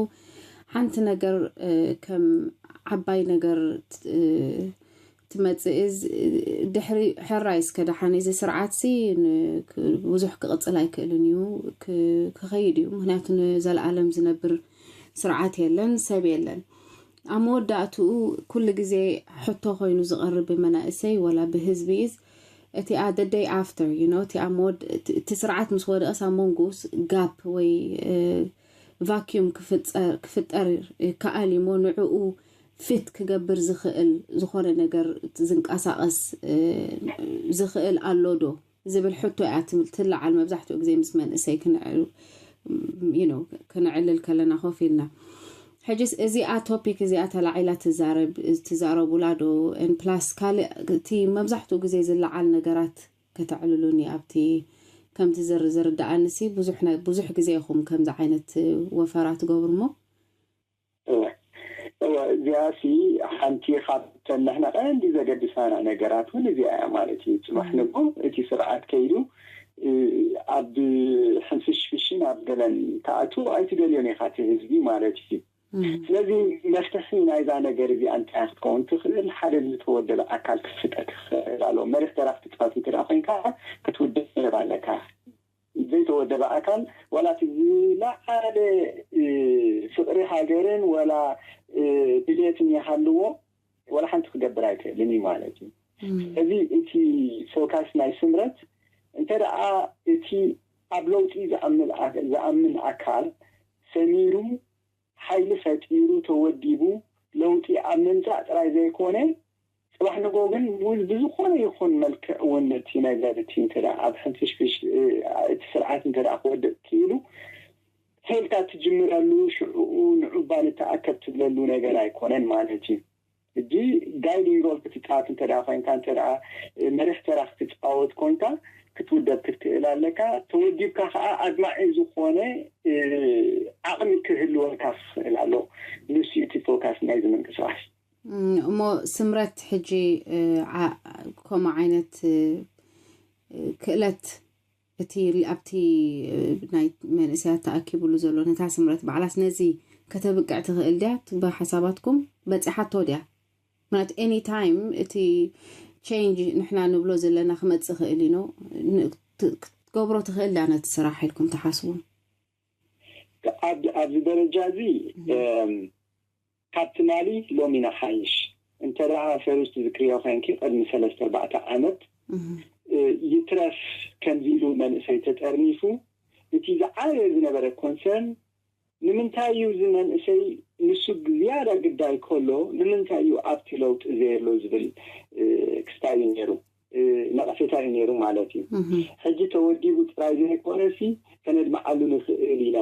ሓንቲ ነገር ከም ዓባይ ነገር ትመፅእ። ድሕሪ ሕራይ እስከ ደሓን እዚ ስርዓትሲ ብዙሕ ክቕፅል ኣይክእልን እዩ፣ ክኸይድ እዩ። ምክንያቱ ንዘለኣለም ዝነብር ስርዓት የለን፣ ሰብ የለን። ኣብ መወዳእትኡ ኩሉ ግዜ ሕቶ ኮይኑ ዝቐርብ ብመናእሰይ ወላ ብህዝቢ is እቲ at the day after you know እቲ ኣብ መወድ እቲ ስርዓት ምስ ወደቐስ ኣብ መንጎስ ጋፕ ወይ ቫኪዩም ክፍጠር ይከኣል እሞ ንዕኡ ፊት ክገብር ዝኽእል ዝኾነ ነገር ዝንቀሳቐስ ዝኽእል ኣሎ ዶ ዝብል ሕቶ እያ ትብል ትለዓል። መብዛሕትኡ ግዜ ምስ መንእሰይ ክንዕልል ከለና ኮፍ ኢልና ሕጅስ እዚኣ ቶፒክ እዚኣ ተላዒላ ትዛረቡላ ዶ? ፕላስ ካልእ እቲ መብዛሕትኡ ግዜ ዝለዓል ነገራት ከተዕልሉኒ ኣብቲ ከምቲ ዝርዳኣንሲ ብዙሕ ግዜ ኢኹም ከምዚ ዓይነት ወፈራ ትገብሩ እሞ እወ እዚኣ ሲ ሓንቲ ካብተን ንሕና ቀንዲ ዘገድሳና ነገራት እውን እዚኣ እያ ማለት እዩ። ፅባሕ ንጎ እቲ ስርዓት ከይዱ ኣብ ሕንፍሽፍሽን ኣብ ገለን ተኣቱ ኣይትደልዮን ኢኻ እቲ ህዝቢ ማለት እዩ። ስለዚ መፍትሒ ናይዛ ነገር እዚኣ እንታይ ክትከውን ትኽእል? ሓደ ዝተወደበ ኣካል ክፍጠር ክኽእል ኣለዎ። መሪሕ ተራ ክትፃወት እንተ ኮይንካ ክትውደብ ኣለካ። ዘይተወደበ ኣካል ዋላ እቲ ዝለዓለ ፍቕሪ ሃገርን ዋላ ድሌትን ይሃልዎ ዋላ ሓንቲ ክገብር ኣይክእልን እዩ ማለት እዩ። ስለዚ እቲ ፎካስ ናይ ስምረት እንተ ደኣ እቲ ኣብ ለውጢ ዝኣምን ኣካል ሰሚሩ ሓይሊ ፈጢሩ ተወዲቡ ለውጢ ኣብ ምምፃእ ጥራይ ዘይኮነ ፅባሕ ንጎ ግን ብዝኾነ ይኹን መልክዕ እውን እቲ ነገር እቲ እንተ ኣብ ሕንፍሽፍሽ እቲ ስርዓት እንተ ክወድቅ ክኢሉ ሄልካ ትጅምረሉ ሽዕኡ ንዑባ ንተኣከብ ትብለሉ ነገር ኣይኮነን ማለት እዩ። ሕጂ ጋይዲንግ ሮል ክትፃወት እንተ ኮይንካ እንተ መሪሕ ተራ ክትፃወት ኮንካ ክትውደብ ክትክእል ኣለካ። ተወዲብካ ከዓ ኣድማዒ ዝኾነ ዓቕሚ ክህልወካ ክኽእል ኣሎ። ንሱ እቲ ፎካስ ናይዚ ምንቅስቃስ። እሞ ስምረት ሕጂ ከምኡ ዓይነት ክእለት እቲ ኣብቲ ናይ መንእሰያት ተኣኪቡሉ ዘሎ ነታ ስምረት ባዕላስ ነዚ ከተብቅዕ ትኽእል ድያ? ብሓሳባትኩም በፂሓቶ ድያ? ምክንያቱ ኤኒ ታይም እቲ ቼንጅ ንሕና ንብሎ ዘለና ክመፅእ ክእል ኢኖ ክትገብሮ ትኽእል ድያ ነቲ ስራሕ ኢልኩም ትሓስቡ? ኣብዚ ደረጃ እዚ ካብ ትማሊ ሎሚ ንሓይሽ እንተ ደኣ ፈርስት ዝክርዮ ኮይንኪ ቅድሚ ሰለስተ ኣርባዕተ ዓመት ይትረፍ ከምዚ ኢሉ መንእሰይ ተጠርኒፉ እቲ ዝዓበየ ዝነበረ ኮንሰርን ንምንታይ እዩ እዚ መንእሰይ ንሱ ዝያዳ ግዳይ ከሎ ንምንታይ እዩ ኣብቲ ለውጢ ዘየሎ ዝብል ክስታይ እዩ ነይሩ፣ ነቐፌታ እዩ ነይሩ ማለት እዩ። ሕጂ ተወዲቡ ጥራይ ዘይኮነሲ ከነድምዓሉ ንኽእል ኢና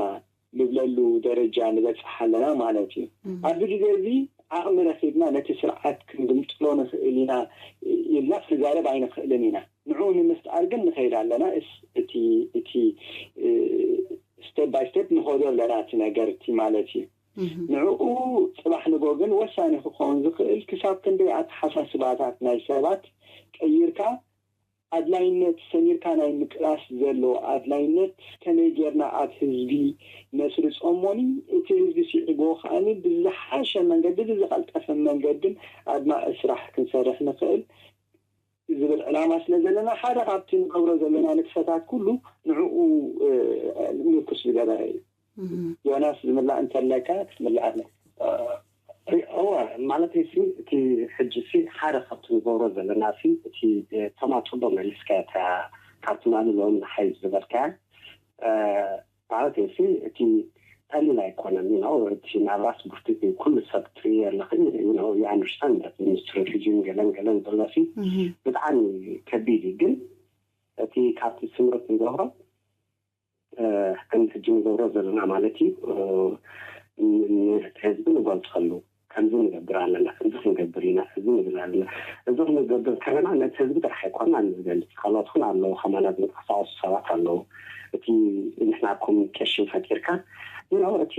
ንብለሉ ደረጃ ንበፅሕ ኣለና ማለት እዩ። ኣብዚ ግዜ እዚ ዓቕሚ ረኺብና ነቲ ስርዓት ክንግምጥሎ ንኽእል ኢና ኢልና ክንዛረብ ኣይንኽእልን ኢና። ንዕኡ ንምፍጣር ግን ንኸይድ ኣለና። እቲ እቲ step by step ንኸዶ ኣለና እቲ ነገር እቲ ማለት እዩ። ንዕኡ ፅባሕ ንጎ ግን ወሳኒ ክኸውን ዝኽእል ክሳብ ክንደይ ኣተሓሳስባታት ናይ ሰባት ቀይርካ ኣድላይነት ሰሚርካ ናይ ምቅላስ ዘሎ ኣድላይነት ከመይ ጌርና ኣብ ህዝቢ ነስርጾ እሞኒ እቲ ህዝቢ ስዒብዎ ከዓኒ ብዝሓሸ መንገዲ ብዝቐልጠፈ መንገድን ኣድማዒ ስራሕ ክንሰርሕ ንኽእል ዝብል ዕላማ ስለ ዘለና ሓደ ካብቲ ንገብሮ ዘለና ንጥፈታት ኩሉ ንዕኡ ምርኩስ ዝገበረ እዩ። ዮናስ ዝምላእ እንተለካ ክትምላእ ኣለካ። እወ ማለት ሲ እቲ ሕጂ ሲ ሓደ ካብቲ ንገብሮ ዘለና ሲ እቲ ተማፅሎ መሊስካ እታ ካብ ትማሊ ሎም ንሓይ ዝበልካ ማለት ሲ እቲ ቀሊል ኣይኮነን ነው እቲ ናብራስ ብርቱ ኩሉ ሰብ ትሪኦ ኣለኽን you understand that ስትራቴጂን ገለን ገለን ዘሎ ሲ ብጣዕሚ ከቢድ እዩ ግን እቲ ካብቲ ስምረት ንገብሮ ከም ሕጂ ንገብሮ ዘለና ማለት እዩ ህዝቢ ንገልፀሉ ከምዚ ንገብር ኣለና እዚ ክንገብር ኢና እዚ ንብል ኣለና እዚ ክንገብር ከለና ነቲ ህዝቢ ጥራሕ ኣይኮና ንዝገልፅ ካልኦት እውን ኣለዉ ከማና ዝንቀሳቀሱ ሰባት ኣለዉ እቲ ንሕና ኮሚኒኬሽን ፈጢርካ you know እቲ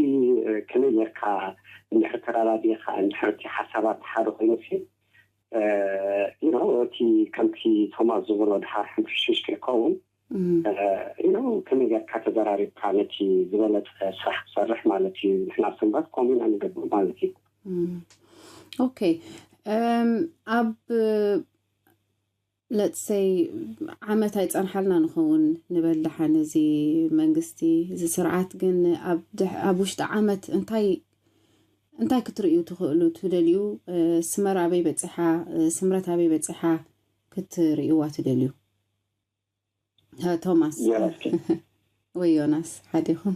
ከመይ ጌርካ እንድሕር ተራዳዲእካ እንድሕር እቲ ሓሳባት ሓደ ኮይኑ ሲ you know እቲ ከምቲ ቶማስ ዝበሎ ድሓር ሕንፍሽፍሽ ከይከውን you know ከመይ ጌርካ ተዘራሪብካ ነቲ ዝበለፀ ስራሕ ክሰርሕ ማለት እዩ ንሕና ሰንበት ከምኡ ኢና ንገብር ማለት እዩ okay ኣብ let's say ዓመት ኣይፀንሓልና ንኸውን ንበል ደሓን እዚ መንግስቲ እዚ ስርዓት ግን ኣብ ውሽጢ ዓመት እንታይ እንታይ ክትርእዩ ትኽእሉ ትደልዩ ስመር ኣበይ በፂሓ ስምረት ኣበይ በፂሓ ክትርእይዋ ትደልዩ ቶማስ ወይ ዮናስ ሓዲኹም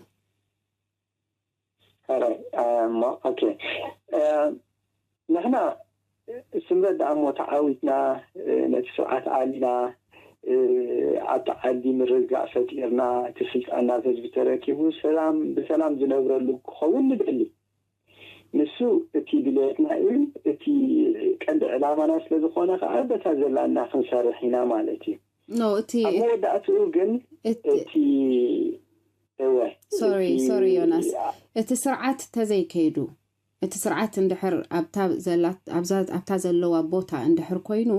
ሕራይ እሞ ኦኬ ንሕና ስምረት ደኣ እሞ ተዓዊትና ነቲ ስርዓት ኣሊና ኣብቲ ዓዲ ምርግጋእ ፈጢርና እቲ ስልጣን ናብ ህዝቢ ተረኪቡ ሰላም ብሰላም ዝነብረሉ ክኸውን ንደሊ ንሱ እቲ ድሌትና እዩ እቲ ቀንዲ ዕላማና ስለ ዝኾነ ከዓ በታ ዘላና ክንሰርሕ ኢና ማለት እዩ no እቲ ኣብ መወዳእትኡ ግን እቲ እወ sorry sorry ዮናስ እቲ ስርዓት ተዘይከይዱ እቲ ስርዓት እንድሕር ኣብታ ዘላት ኣብዛ ኣብታ ዘለዋ ቦታ እንድሕር ኮይኑ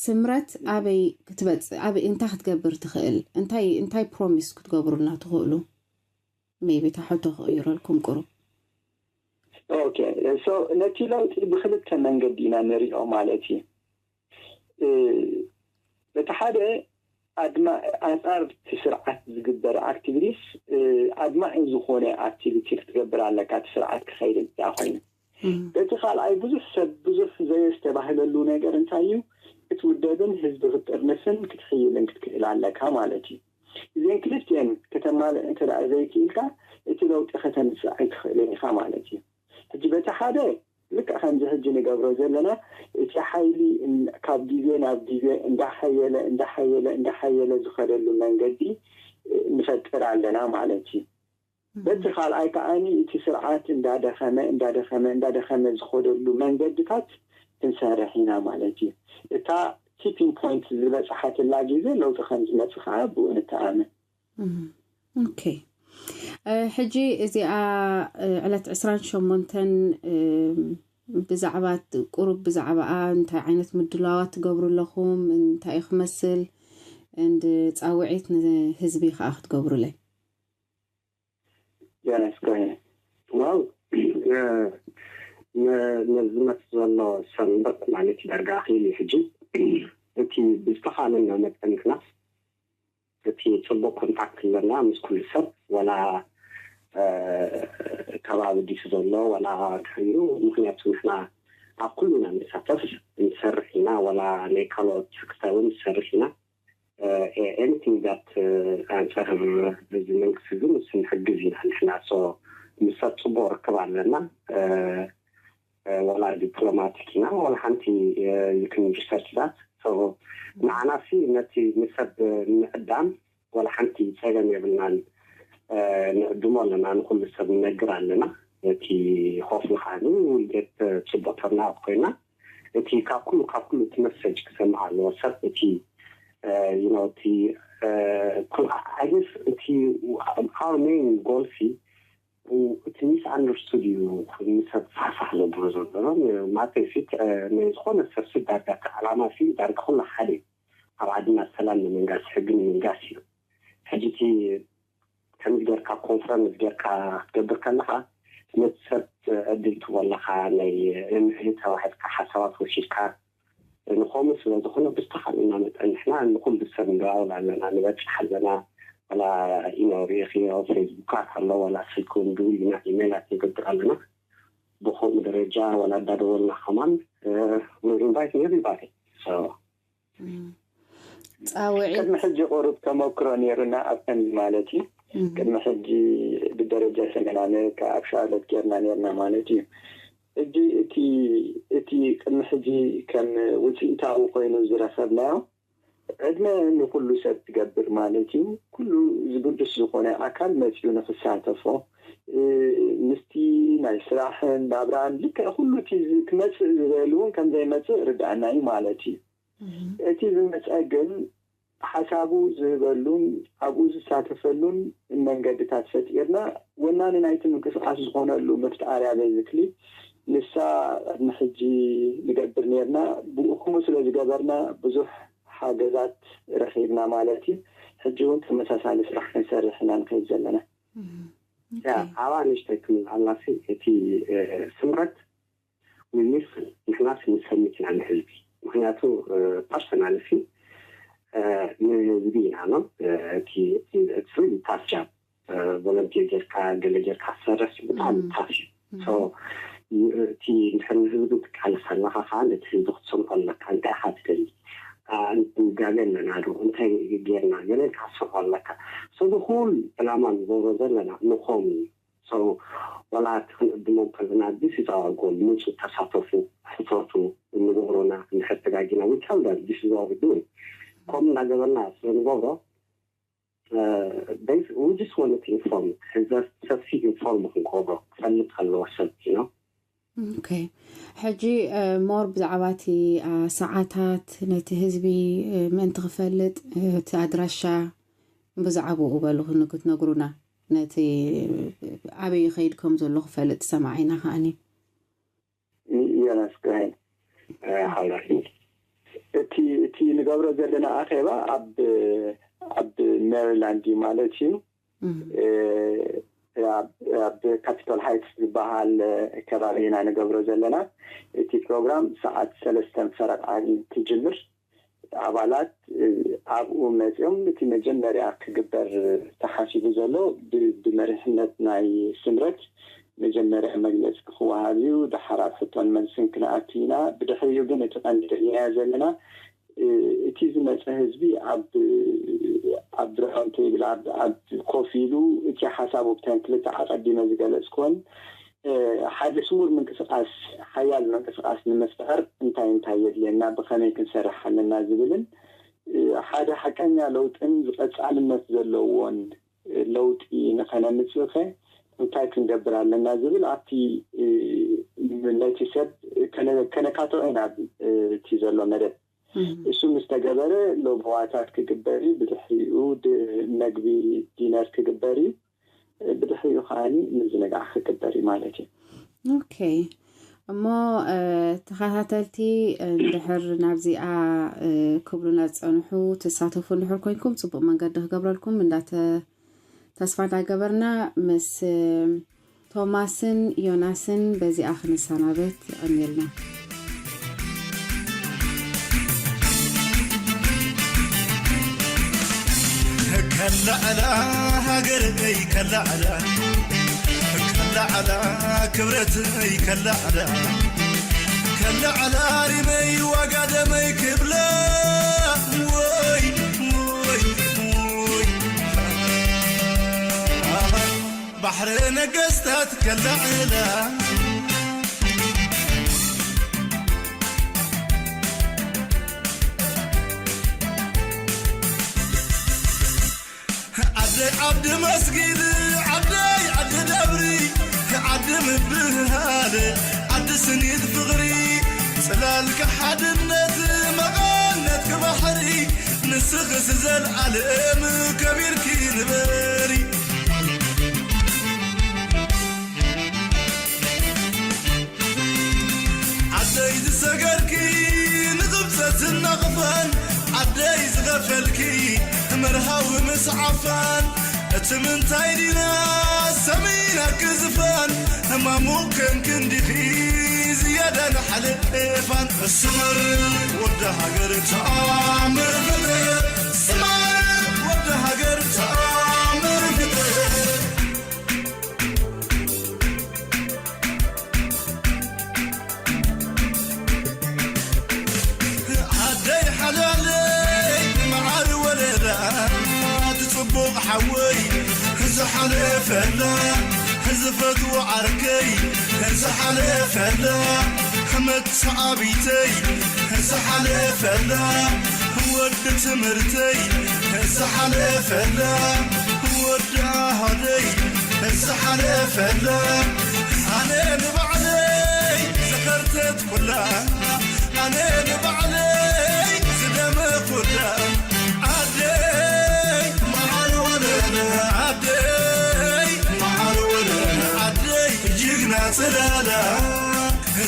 ስምረት ኣበይ ክትበፅእ ኣበይ እንታይ ክትገብር ትኽእል እንታይ እንታይ ፕሮሚስ ክትገብሩልና ትኽእሉ maybe እታ ሕቶ ክቕይረልኩም ቁሩብ okay so ነቲ ለውጢ ብክልተ መንገዲ ኢና ንሪኦ ማለት እዩ እቲ ሓደ ኣድማ ኣንፃር እቲ ስርዓት ዝግበር ኣክቲቪቲስ ኣድማዒ ዝኾነ ኣክቲቪቲ ክትገብር ኣለካ እቲ ስርዓት ክኸይድ እንዳ ኮይኑ በቲ ካልኣይ ብዙሕ ሰብ ብዙሕ ዘየስተባህለሉ ነገር እንታይ እዩ ክትውደብን ህዝቢ ክትጥርንፍን ክትሕይልን ክትክእል ኣለካ ማለት እዩ እዘን ክልቲኤን ከተማልእ እንተ ዘይክኢልካ እቲ ለውጢ ከተምፅእ ኣይትኽእልን ኢኻ ማለት እዩ ሕጂ በቲ ሓደ ልክዕ ከምዚ ሕጂ ንገብሮ ዘለና እቲ ሓይሊ ካብ ግዜ ናብ ግዜ እንዳሓየለ እንዳሓየለ እንዳሓየለ ዝኸደሉ መንገዲ ንፈጥር ኣለና ማለት እዩ በቲ ካልኣይ ከዓኒ እቲ ስርዓት እንዳደኸመ እንዳደኸመ እንዳደኸመ ዝኸደሉ መንገድታት ክንሰርሕ ኢና ማለት እዩ እታ tipping point ዝበፅሓትላ ግዜ ለውጢ ከም ዝመፅእ ከዓ ብኡ ንተኣምን okay ሕጂ እዚኣ ዕለት ዕስራን ሸሞንተን ብዛዕባ ቁሩብ ብዛዕባኣ እንታይ ዓይነት ምድላዋት ትገብሩ ኣለኹም እንታይ እዩ ክመስል and ፃውዒት ንህዝቢ ከዓ ክትገብሩለይ ዮናስ go ahead well ነዚ ዝመፅእ ዘሎ ሰንበት ማለት ዳርጋ ኣኺሉ እዩ ሕጂ እቲ ብዝተኻለና መጠን ምክናስ እቲ ፅቡቅ ኮንታክት ኣለና ምስ ኩሉ ሰብ ወላ ከባቢ ዲስ ዘሎ ወላ ድሕሪኡ ምክንያቱ ንሕና ኣብ ኩሉ ኢና ንሳተፍ ንሰርሕ ኢና ወላ ናይ ካልኦት ክሳብ ንሰርሕ ኢና anything that ኣንፃር እዚ መንግስቲ እዚ ምስ ንሕግዝ ኢና ንሕና so ምስ ሰብ ፅቡቅ ርክብ ኣለና ወላ ዲፕሎማቲክ ኢና ወላ ሓንቲ you can research that ንዓና ሲ ነቲ ንሰብ ምዕዳም ወላ ሓንቲ ፀገም የብልናን ንዕድሞ ኣለና፣ ንኩሉ ሰብ ንነግር ኣለና። እቲ ኮፍ ኢልካ ውልደት ጽቡቅ ተርና ኮይና፣ እቲ ካብ ኩሉ ካብ ኩሉ እቲ መሰጅ ክሰምዕ ኣለዎ ሰብ። እቲ እቲ I guess እቲ our main goal ሲ እቲ ሚስ ኣንደርስቱድ እዩ። ንሰብ ፋሕፋሕ ዘብሎ ዘሎ ማተይ ሲ ዝኾነ ሰብ ሲ ዳርጋ እቲ ዓላማ ሲ ዳርጋ ኩሉ ሓደ እዩ። ኣብ ዓድና ሰላም ንምንጋስ፣ ሕጊ ንምንጋስ እዩ። ሕጂ እቲ ከምዚ ጌርካ ኮንፈረንስ ጌርካ ክትገብር ከለኻ ነቲ ሰብ ዕድል ትህቦ ኣለኻ። ናይ እምዒ ተባሂልካ ሓሳባት ወሲድካ ንኸምኡ ስለ ዝኾነ ብዝተኻእለና መጠን ንሕና ንኹሉ ሰብ ንደዋወል ኣለና፣ ንበፅሕ ኣለና። ዋላ ኢኖ ሪኢኽዮ ፌስቡካት ኣሎ፣ ዋላ ስልኪ እውን ድውል ኢና፣ ኢሜይላት ንገብር ኣለና። ብኸምኡ ደረጃ ዋላ እንዳደወልና ከማን ኢንቫይት ኤቭሪባዲ። ፃውዒት ቅድሚ ሕጂ ቁሩብ ተመክሮ ነይሩና ኣብ ከምዚ ማለት እዩ። ቅድሚ ሕጂ ብደረጃ ሰሜን ኣሜሪካ ኣብ ሻርሎት ጌርና ነይርና ማለት እዩ። ሕጂ እቲ እቲ ቅድሚ ሕጂ ከም ውፅኢታዊ ኮይኑ ዝረኸብናዮ ዕድመ ንኩሉ ሰብ ትገብር ማለት እዩ። ኩሉ ዝግዱስ ዝኾነ ኣካል መፂኡ ንክሳተፎ ምስቲ ናይ ስራሕን ናብራን ልክዕ ኩሉ እቲ ክመፅእ ዝደሊ እውን ከምዘይመፅእ ርዳእና እዩ ማለት እዩ። እቲ ዝመፀ ግን ሓሳቡ ዝህበሉን ኣብኡ ዝሳተፈሉን መንገድታት ፈጢርና ወናኒ ናይቲ ምንቅስቃስ ዝኾነሉ መፍጣርያ ቤዚክሊ ንሳ ቅድሚ ሕጂ ንገብር ነርና። ብኡ ከምኡ ስለ ዝገበርና ብዙሕ ሓገዛት ረኺብና ማለት እዩ። ሕጂ እውን ተመሳሳሊ ስራሕ ክንሰርሕ ኢና ንኸይድ ዘለና። ያ ኣባ ንእሽተይ ክምልኣላሲ እቲ ስምረት ንሚስ ንሕናስ ንሰሚት ኢና ንህዝቢ። ምክንያቱ ፐርሰናል ሲ ንህዝቢ ኢና ነው እቲ ታፍ ጃብ ቮለንቲር ጌርካ ገለ ጌርካ ትሰርሕ ብጣዕሚ ታፍ እዩ። እቲ ንድሕር ንህዝቢ ትቃለስ ኣለካ ከዓ ነቲ ህዝቢ ክትሰምዖ ኣለካ። እንታይ ኢካ ትደሊ ጋገ ኣለና ዶ እንታይ ጌርና ገለ ኢልካ ክትሰምዖ ኣለካ። ሰዚ ኩሉ ዕላማ ንገብሮ ዘለና ንኸም እዩ። So ዋላ እቲ ክንዕድሞም ከለና this is our goal፣ ምፁ፣ ተሳተፉ፣ ሕተቱ፣ እንገብሮና እንድሕር ተጋጊና we tell them this is what we doing። ከምኡ እናገበርና ስለ ንገብሮ we just wanted to inform ህዝቢ ሰፊ ኢንፎርም ክንገብሮ ክፈልጥ ኣለዎ ሰብ ነው። ኦኬ ሕጂ ሞር ብዛዕባ እቲ ሰዓታት ነቲ ህዝቢ ምእንቲ ክፈልጥ እቲ ኣድራሻ ብዛዕባኡ በሉ ክትነግሩና ነቲ ኣበይ ይኸይድ ከም ዘሎ ክፈልጥ ሰማዒና ከዓኒ ዮናስ ክህን ሓላፊ እቲ እቲ ንገብሮ ዘለና ኣኼባ ኣብ ኣብ ሜሪላንድ እዩ ማለት እዩ። ኣብ ካፒቶል ሃይትስ ዝበሃል ከባቢ ኢና ንገብሮ ዘለና። እቲ ፕሮግራም ሰዓት ሰለስተን ፈረቃ ትጅምር። ኣባላት ኣብኡ መፂኦም እቲ መጀመርያ ክግበር ተሓሲቡ ዘሎ ብመሪሕነት ናይ ስምረት መጀመርያ መግለፂ ክወሃብ እዩ። ደሓር ኣብ ሕቶን መልስን ክንኣቱ ኢና። ብድሕሪኡ ግን እቲ ቀንዲ ርእናዮ ዘለና እቲ ዝመፀ ህዝቢ ኣብ ኣብ ራውንድ ቴብል ኣብ ኮፍ ኢሉ እቲ ሓሳቡ ብተን ክልተ ኣቀዲመ ዝገለፅኩወን ሓደ ስሙር ምንቅስቃስ ሓያል ምንቅስቃስ ንምፍጣር እንታይ እንታይ የድልየና ብከመይ ክንሰርሕ ኣለና ዝብልን ሓደ ሓቀኛ ለውጥን ዝቀፃልነት ዘለዎን ለውጢ ንከነምፅእኸ እንታይ ክንገብር ኣለና ዝብል ኣብቲ ነቲ ሰብ ከነካትዖ ኢና እቲ ዘሎ መደብ እሱ ምስ ተገበረ ሎጎዋታት ክግበር እዩ። ብድሕሪኡ መግቢ ዲነር ክግበር እዩ። ብድሕሪኡ ከዓኒ ምዝንጋዕ ክግበር እዩ ማለት እዩ። ኦኬ እሞ ተኸታተልቲ እንድሕር ናብዚኣ ክብሉና ዝፀንሑ ትሳተፉ እንድሕር ኮይንኩም ፅቡቅ መንገዲ ክገብረልኩም እንዳተ ተስፋ እንዳገበርና ምስ ቶማስን ዮናስን በዚኣ ክንሰናበት ይቐንየልና። ከላዕላ ሃገረይ ከላዕላ ከላዕላ ክብረተይ ከላዕላ ከላዕላ ሪመይ ዋጋ ደመይ ክብላ ወይ ወይ ወይ ባሕሪ ነገስታት ከላዕላ ዓዲ መስጊድ ዓደይ ዓዲ ደብሪ ዓዲ ምብህሃል ዓዲ ስኒት ፍቕሪ ጽላልካ ሓድነት መቐነትኪ ባሕሪ ንስኽስ ዘልዓለም ከቢርኪ ንበሪ። ዓደይ ዝሰገርኪ ንኽብፀት ዝናቕፋን ዓደይ ዝኸፈልኪ መርሃዊ ምስ ዓፋን እቲ ምንታይ ዲና ሰሚና ክዝፋን ህማሙ ከንክንዲኺ ዝያዳ ንሓለፋን እስመር ወዲ ሃገር ተኣምር ፍጥር እስመር ወዲ ሃገር ተኣምር ፍጥር ዓደይ ሓላለይ መዓር ወለላ ትጽቡቕ ሓወይ ዝሓለፈላ ዝፈትዎ ዓርከይ ዝሓለፈላ መተዓቢተይ ዝሓለፈላ ወዲ ትምህርተይ ዝሓለፈላ ወዲ ኣሃደይ ዝሓለፈላ ኣነ ንባዕለይ ዝኸርተት ኩላ ኣነ ንባዕለይ ዝደመ ኩላ ዓደይ መዓር ወለላ ዓደይ መዓር ወለላ ዓደይ ጅግና ጽላላ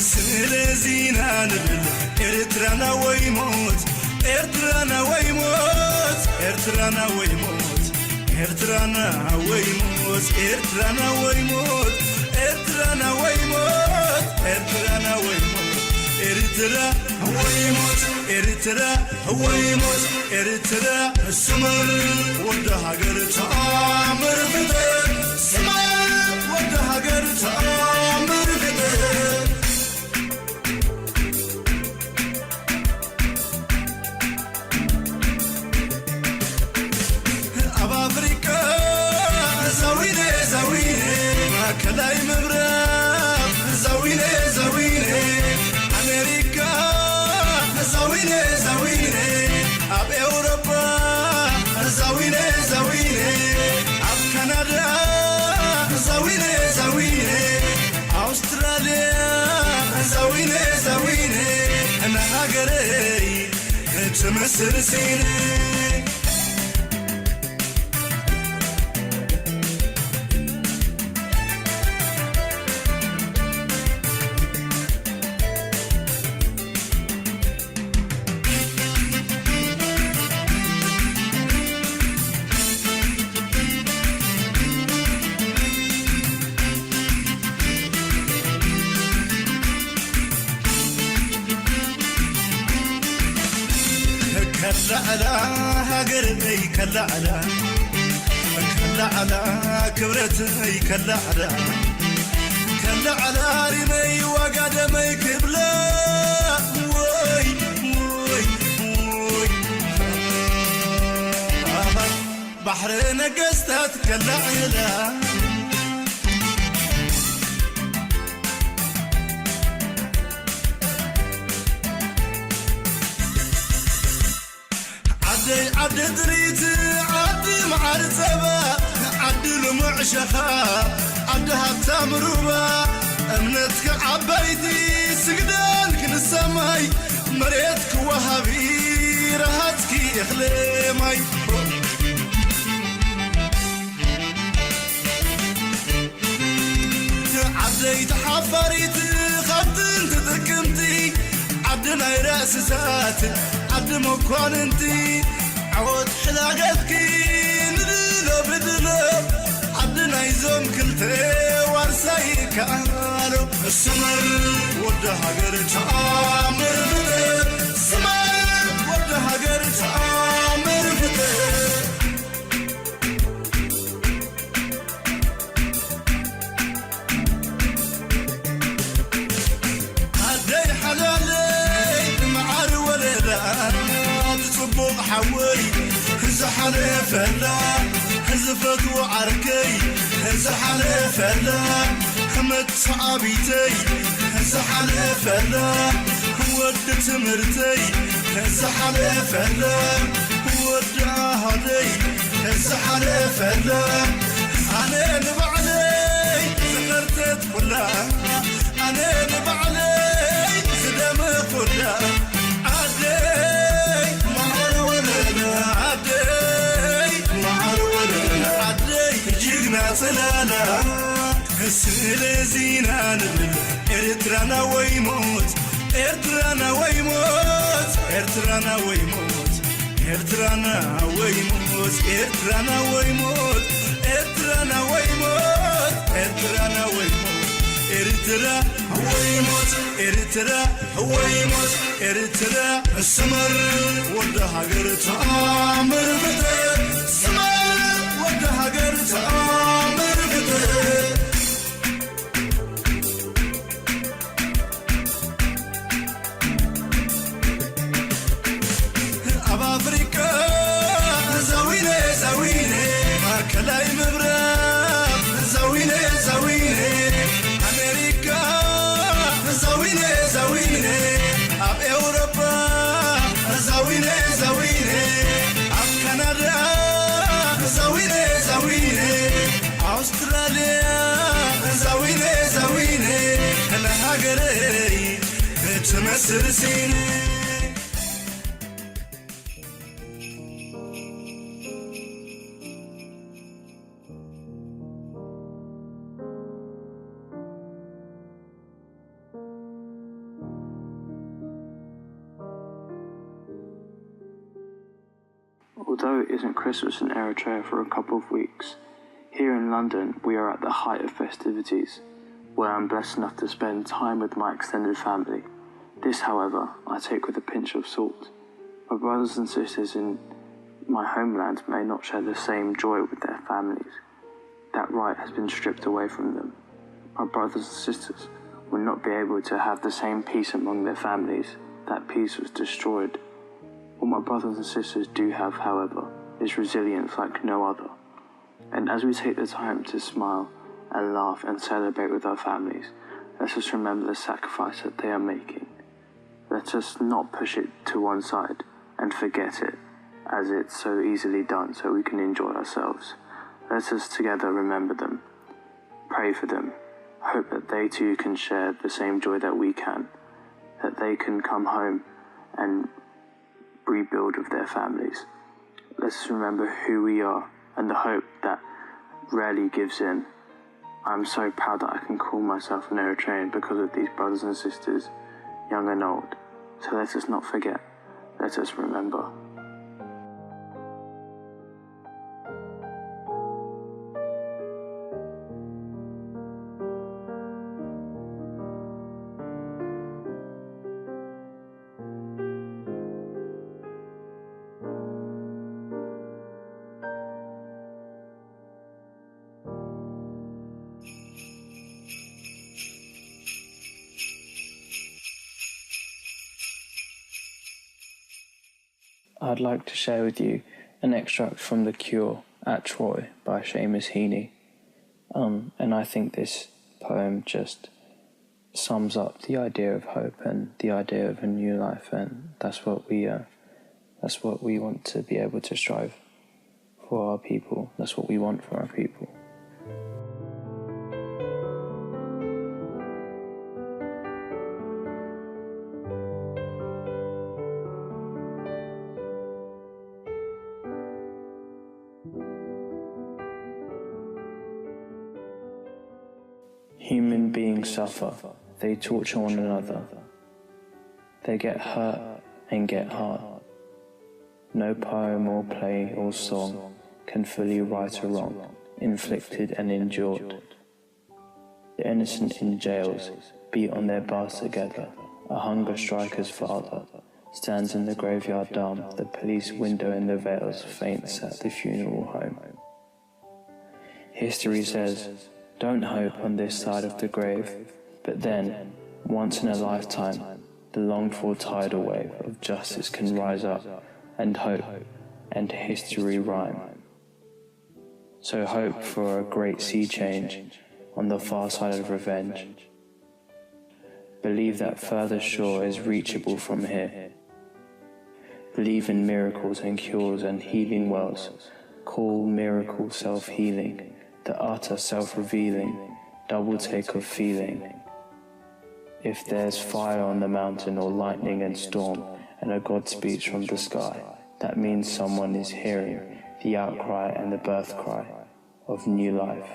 ስለዚና ንብል ኤርትራና ወይ ሞት ኤርትራና ወይ ሞት ኤርትራና ወይ ሞት ኤርትራና ወይ ሞት ኤርትራና ወይ ሞት ኤርትራና ወይ ሞት ኤርትራና ወይ ሞት ኤርትራ ወይ ሞት ኤርትራ ወይ ሞት ኤርትራ ስመር ወዲ ሃገር ተኣምር ፍጥር ስመር ወዲ ሃገር ተኣምር ፍጥር ኣብ ኣፍሪቃ ዛዊነ ዛዊነ ማእከላይ ምብራቕ ዛዊነ ዛዊነ ኣሜሪካ ዛዊነ ዛዊነ ኣብ ኤውሮጳ ዛዊነ ዛዊነ ኣብ ካናዳ ዛዊነ ዛዊነ ኣውስትራልያ ዛዊነ ዛዊነ ንሃገረይ ትመስል ሲነ ከላዕላ ሃገረይ ከላዕላ ከላዕላ ክብረተይ ከላዕላ ከላዕላ ሪመይ ዋጋ ደመይ ክብላ ወይ ወይ ወይ ባሕሪ ነገስታት ከላዕላ ዓደይ ዓዲ ጥሪት ዓዲ መዓር ጸባ ዓዲ ልሙዕ ሸኻ ዓዲ ሃብታም ሩባ እምነትኪ ዓባይቲ ስግዳንኪ ንሰማይ መሬትኪ ወሃቢ ረሃጽኪ እኽሊ ማይ ዓደይ ተሓፋሪት ካብ ጥንቲ ጥቅምቲ ዓዲ ናይ ርእስታት ዓዲ መኳንንቲ ዓወት ሕላገትኪ ንድሎ ብድሎ ዓዲ ናይዞም ክልተ ዋርሳይ ከኣሎ ስመር ወዲ ሃገር ተኣምር ፍጥር ስመር ወዲ ሃገር ተኣምር ፍጥር ዓደይ ሓላለይ መዓር ወለላ እቲ ጽቡቕ ሓወይ ዝሓለፈላ ዝፈትዎ ዓርከይ ዝሓለፈላ መተዓቢተይ ዝሓለፈላ ወዲ ትምህርተይ ዝሓለፈላ ወዲ ኣሃደይ ዝሓለፈላ ኣነ ንባዕለይ ዝኸርተትኩላ ኣነ ንባዕለይ ዝደመኹላ ዓደይ መዓር ወለላ ዓደይ መዓር ወለላ ዓደይ ጅግና ጽላላ ስለዚ ኢና ንብል ኤርትራና ወይ ሞት ኤርትራና ወይ ሞት ኤርትራና ወይ ሞት ኤርትራና ወይ ሞት ኤርትራና ወይ ሞት ኤርትራና ወይ ሞት ኤርትራና ወይ ሞት ኤርትራ ወይ ሞት ኤርትራ ወይ ሞት ኤርትራ ስመር ወዲ ሃገር ተኣምር ፍጥር ስመር ወዲ ሃገር ተኣምር ፍጥር ኣብ ኣፍሪቃ ዛዊነ ዛዊነ ማእከላይ ምብራቕ ዛዊነ ዛዊነ ኣሜሪካ ዛዊነ ዛዊነ ኣብ ኤውሮጳ ዛዊነ ዛዊነ ኣብ ካናዳ ዛዊነ ዛዊነ ኣውስትራልያ ዛዊነ ዛዊነ ንሃገረይ ትመስል ሲነ Although it isn't Christmas in Eritrea for a couple of weeks, here in London we are at the height of festivities, where I'm blessed enough to spend time with my extended family. This, however, I take with a pinch of salt. My brothers and sisters in my homeland may not share the same joy with their families. That right has been stripped away from them. My brothers and sisters will not be able to have the same peace among their families. That peace was destroyed. What my brothers and sisters do have, however, is resilience like no other. And as we take the time to smile and laugh and celebrate with our families, let us remember the sacrifice that they are making. Let us not push it to one side and forget it, as it's so easily done, so we can enjoy ourselves. Let us together remember them, pray for them, hope that they too can share the same joy that we can, that they can come home and rebuild with their families. Let us remember who we are and the hope that rarely gives in. I'm so proud that I can call myself an Eritrean because of these brothers and sisters, young and old. So let us not forget. Let us remember. I'd like to share with you an extract from The Cure, At Troy, by Seamus Heaney. Um, and I think this poem just sums up the idea of hope and the idea of a new life, and that's what we uh, that's what we want to be able to strive for our people. That's what we want for our people. Human beings suffer, they torture one another. They get hurt and get hurt. No poem or play or song can fully right a wrong inflicted and endured. The innocent in jails beat on their bars together. A hunger striker's father stands in the graveyard dumb. The police window in the veils faints at the funeral home. History says, don't hope on this side of the grave, but then, once in a lifetime, the longed for tidal wave of justice can rise up, and hope and history rhyme. So hope for a great sea change on the far side of revenge. Believe that further shore is reachable from here. Believe in miracles and cures and healing wells. Call miracle self-healing, the utter self-revealing, double take of feeling. If there's fire on the mountain or lightning and storm and a God speech from the sky, that means someone is hearing the outcry and the birth cry of new life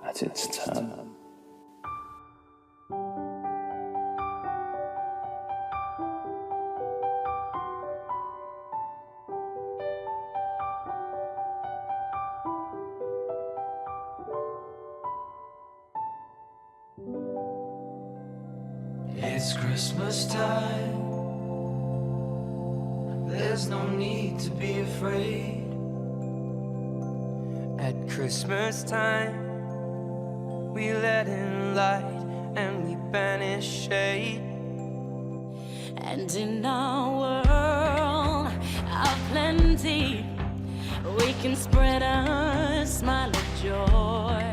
at its turn. It's Christmas time. There's no need to be afraid. At Christmas time, we let in light and we banish shade. And in our world of plenty, we can spread a smile of joy.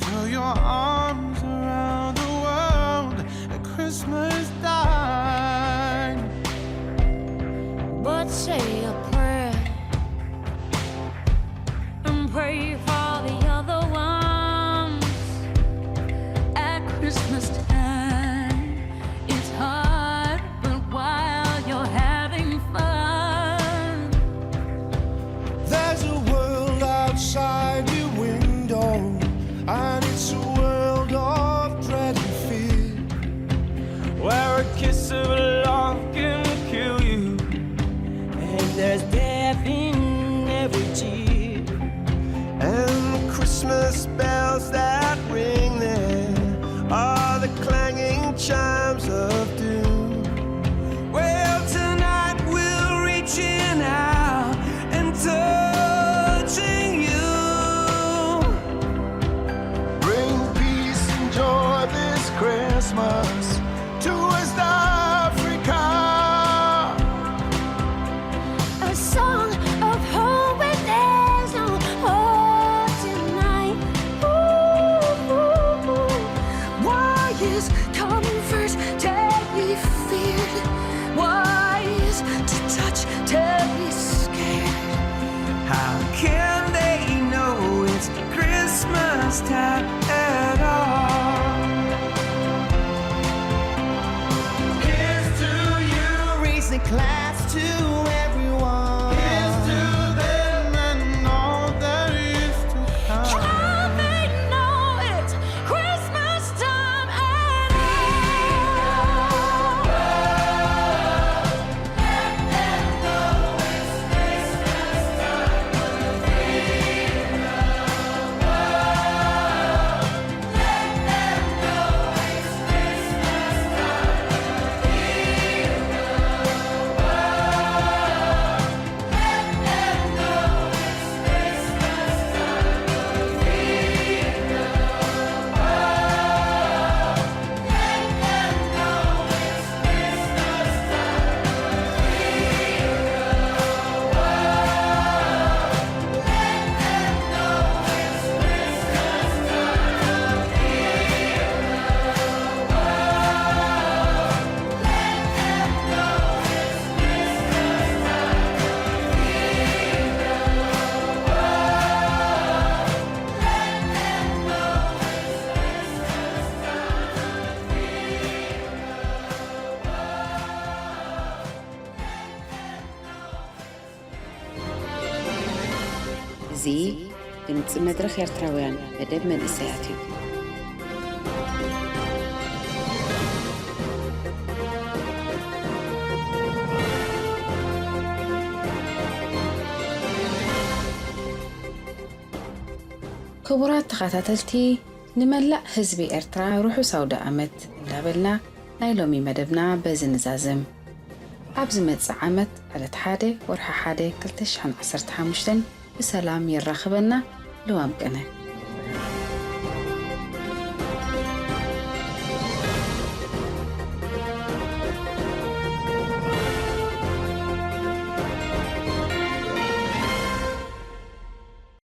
Throw your arms around the world at Christmas time. But say a prayer and pray for the other ones. At Christmas time, it's hard, but while you're having fun, there's a world outside your window, and it's a world of dread and fear, where a kiss of love can kill you, and there's death in every tear. And the Christmas bells that ring there are the clanging chimes of doom. Well, tonight we're reaching out and touching you. Bring peace and joy this Christmas to West Africa. A song of hope when there's no hope tonight. Ooh, ooh, ooh. Why is comfort deadly feared? Why is to touch deadly scared? How can they know it's Christmas time at all? Here's to you. Raise a glass to everyone. Here's to them and all that is to come. Can they know it's Christmas time at all? እዚ ድምጺ መድረኽ ኤርትራውያን መደብ መንእሰያት እዩ። ክቡራት ተኸታተልቲ፣ ንመላእ ህዝቢ ኤርትራ ርሑስ ኣውደ ኣመት እንዳበልና ናይ ሎሚ መደብና በዚ ንዛዝም። ኣብ ዝመጽእ ዓመት ዕለት ሓደ ወርሒ ሓደ ክልተ ሽሕን ዓሰርተ ሓሙሽተን ብሰላም የራኽበና። ልዋም ቅነ።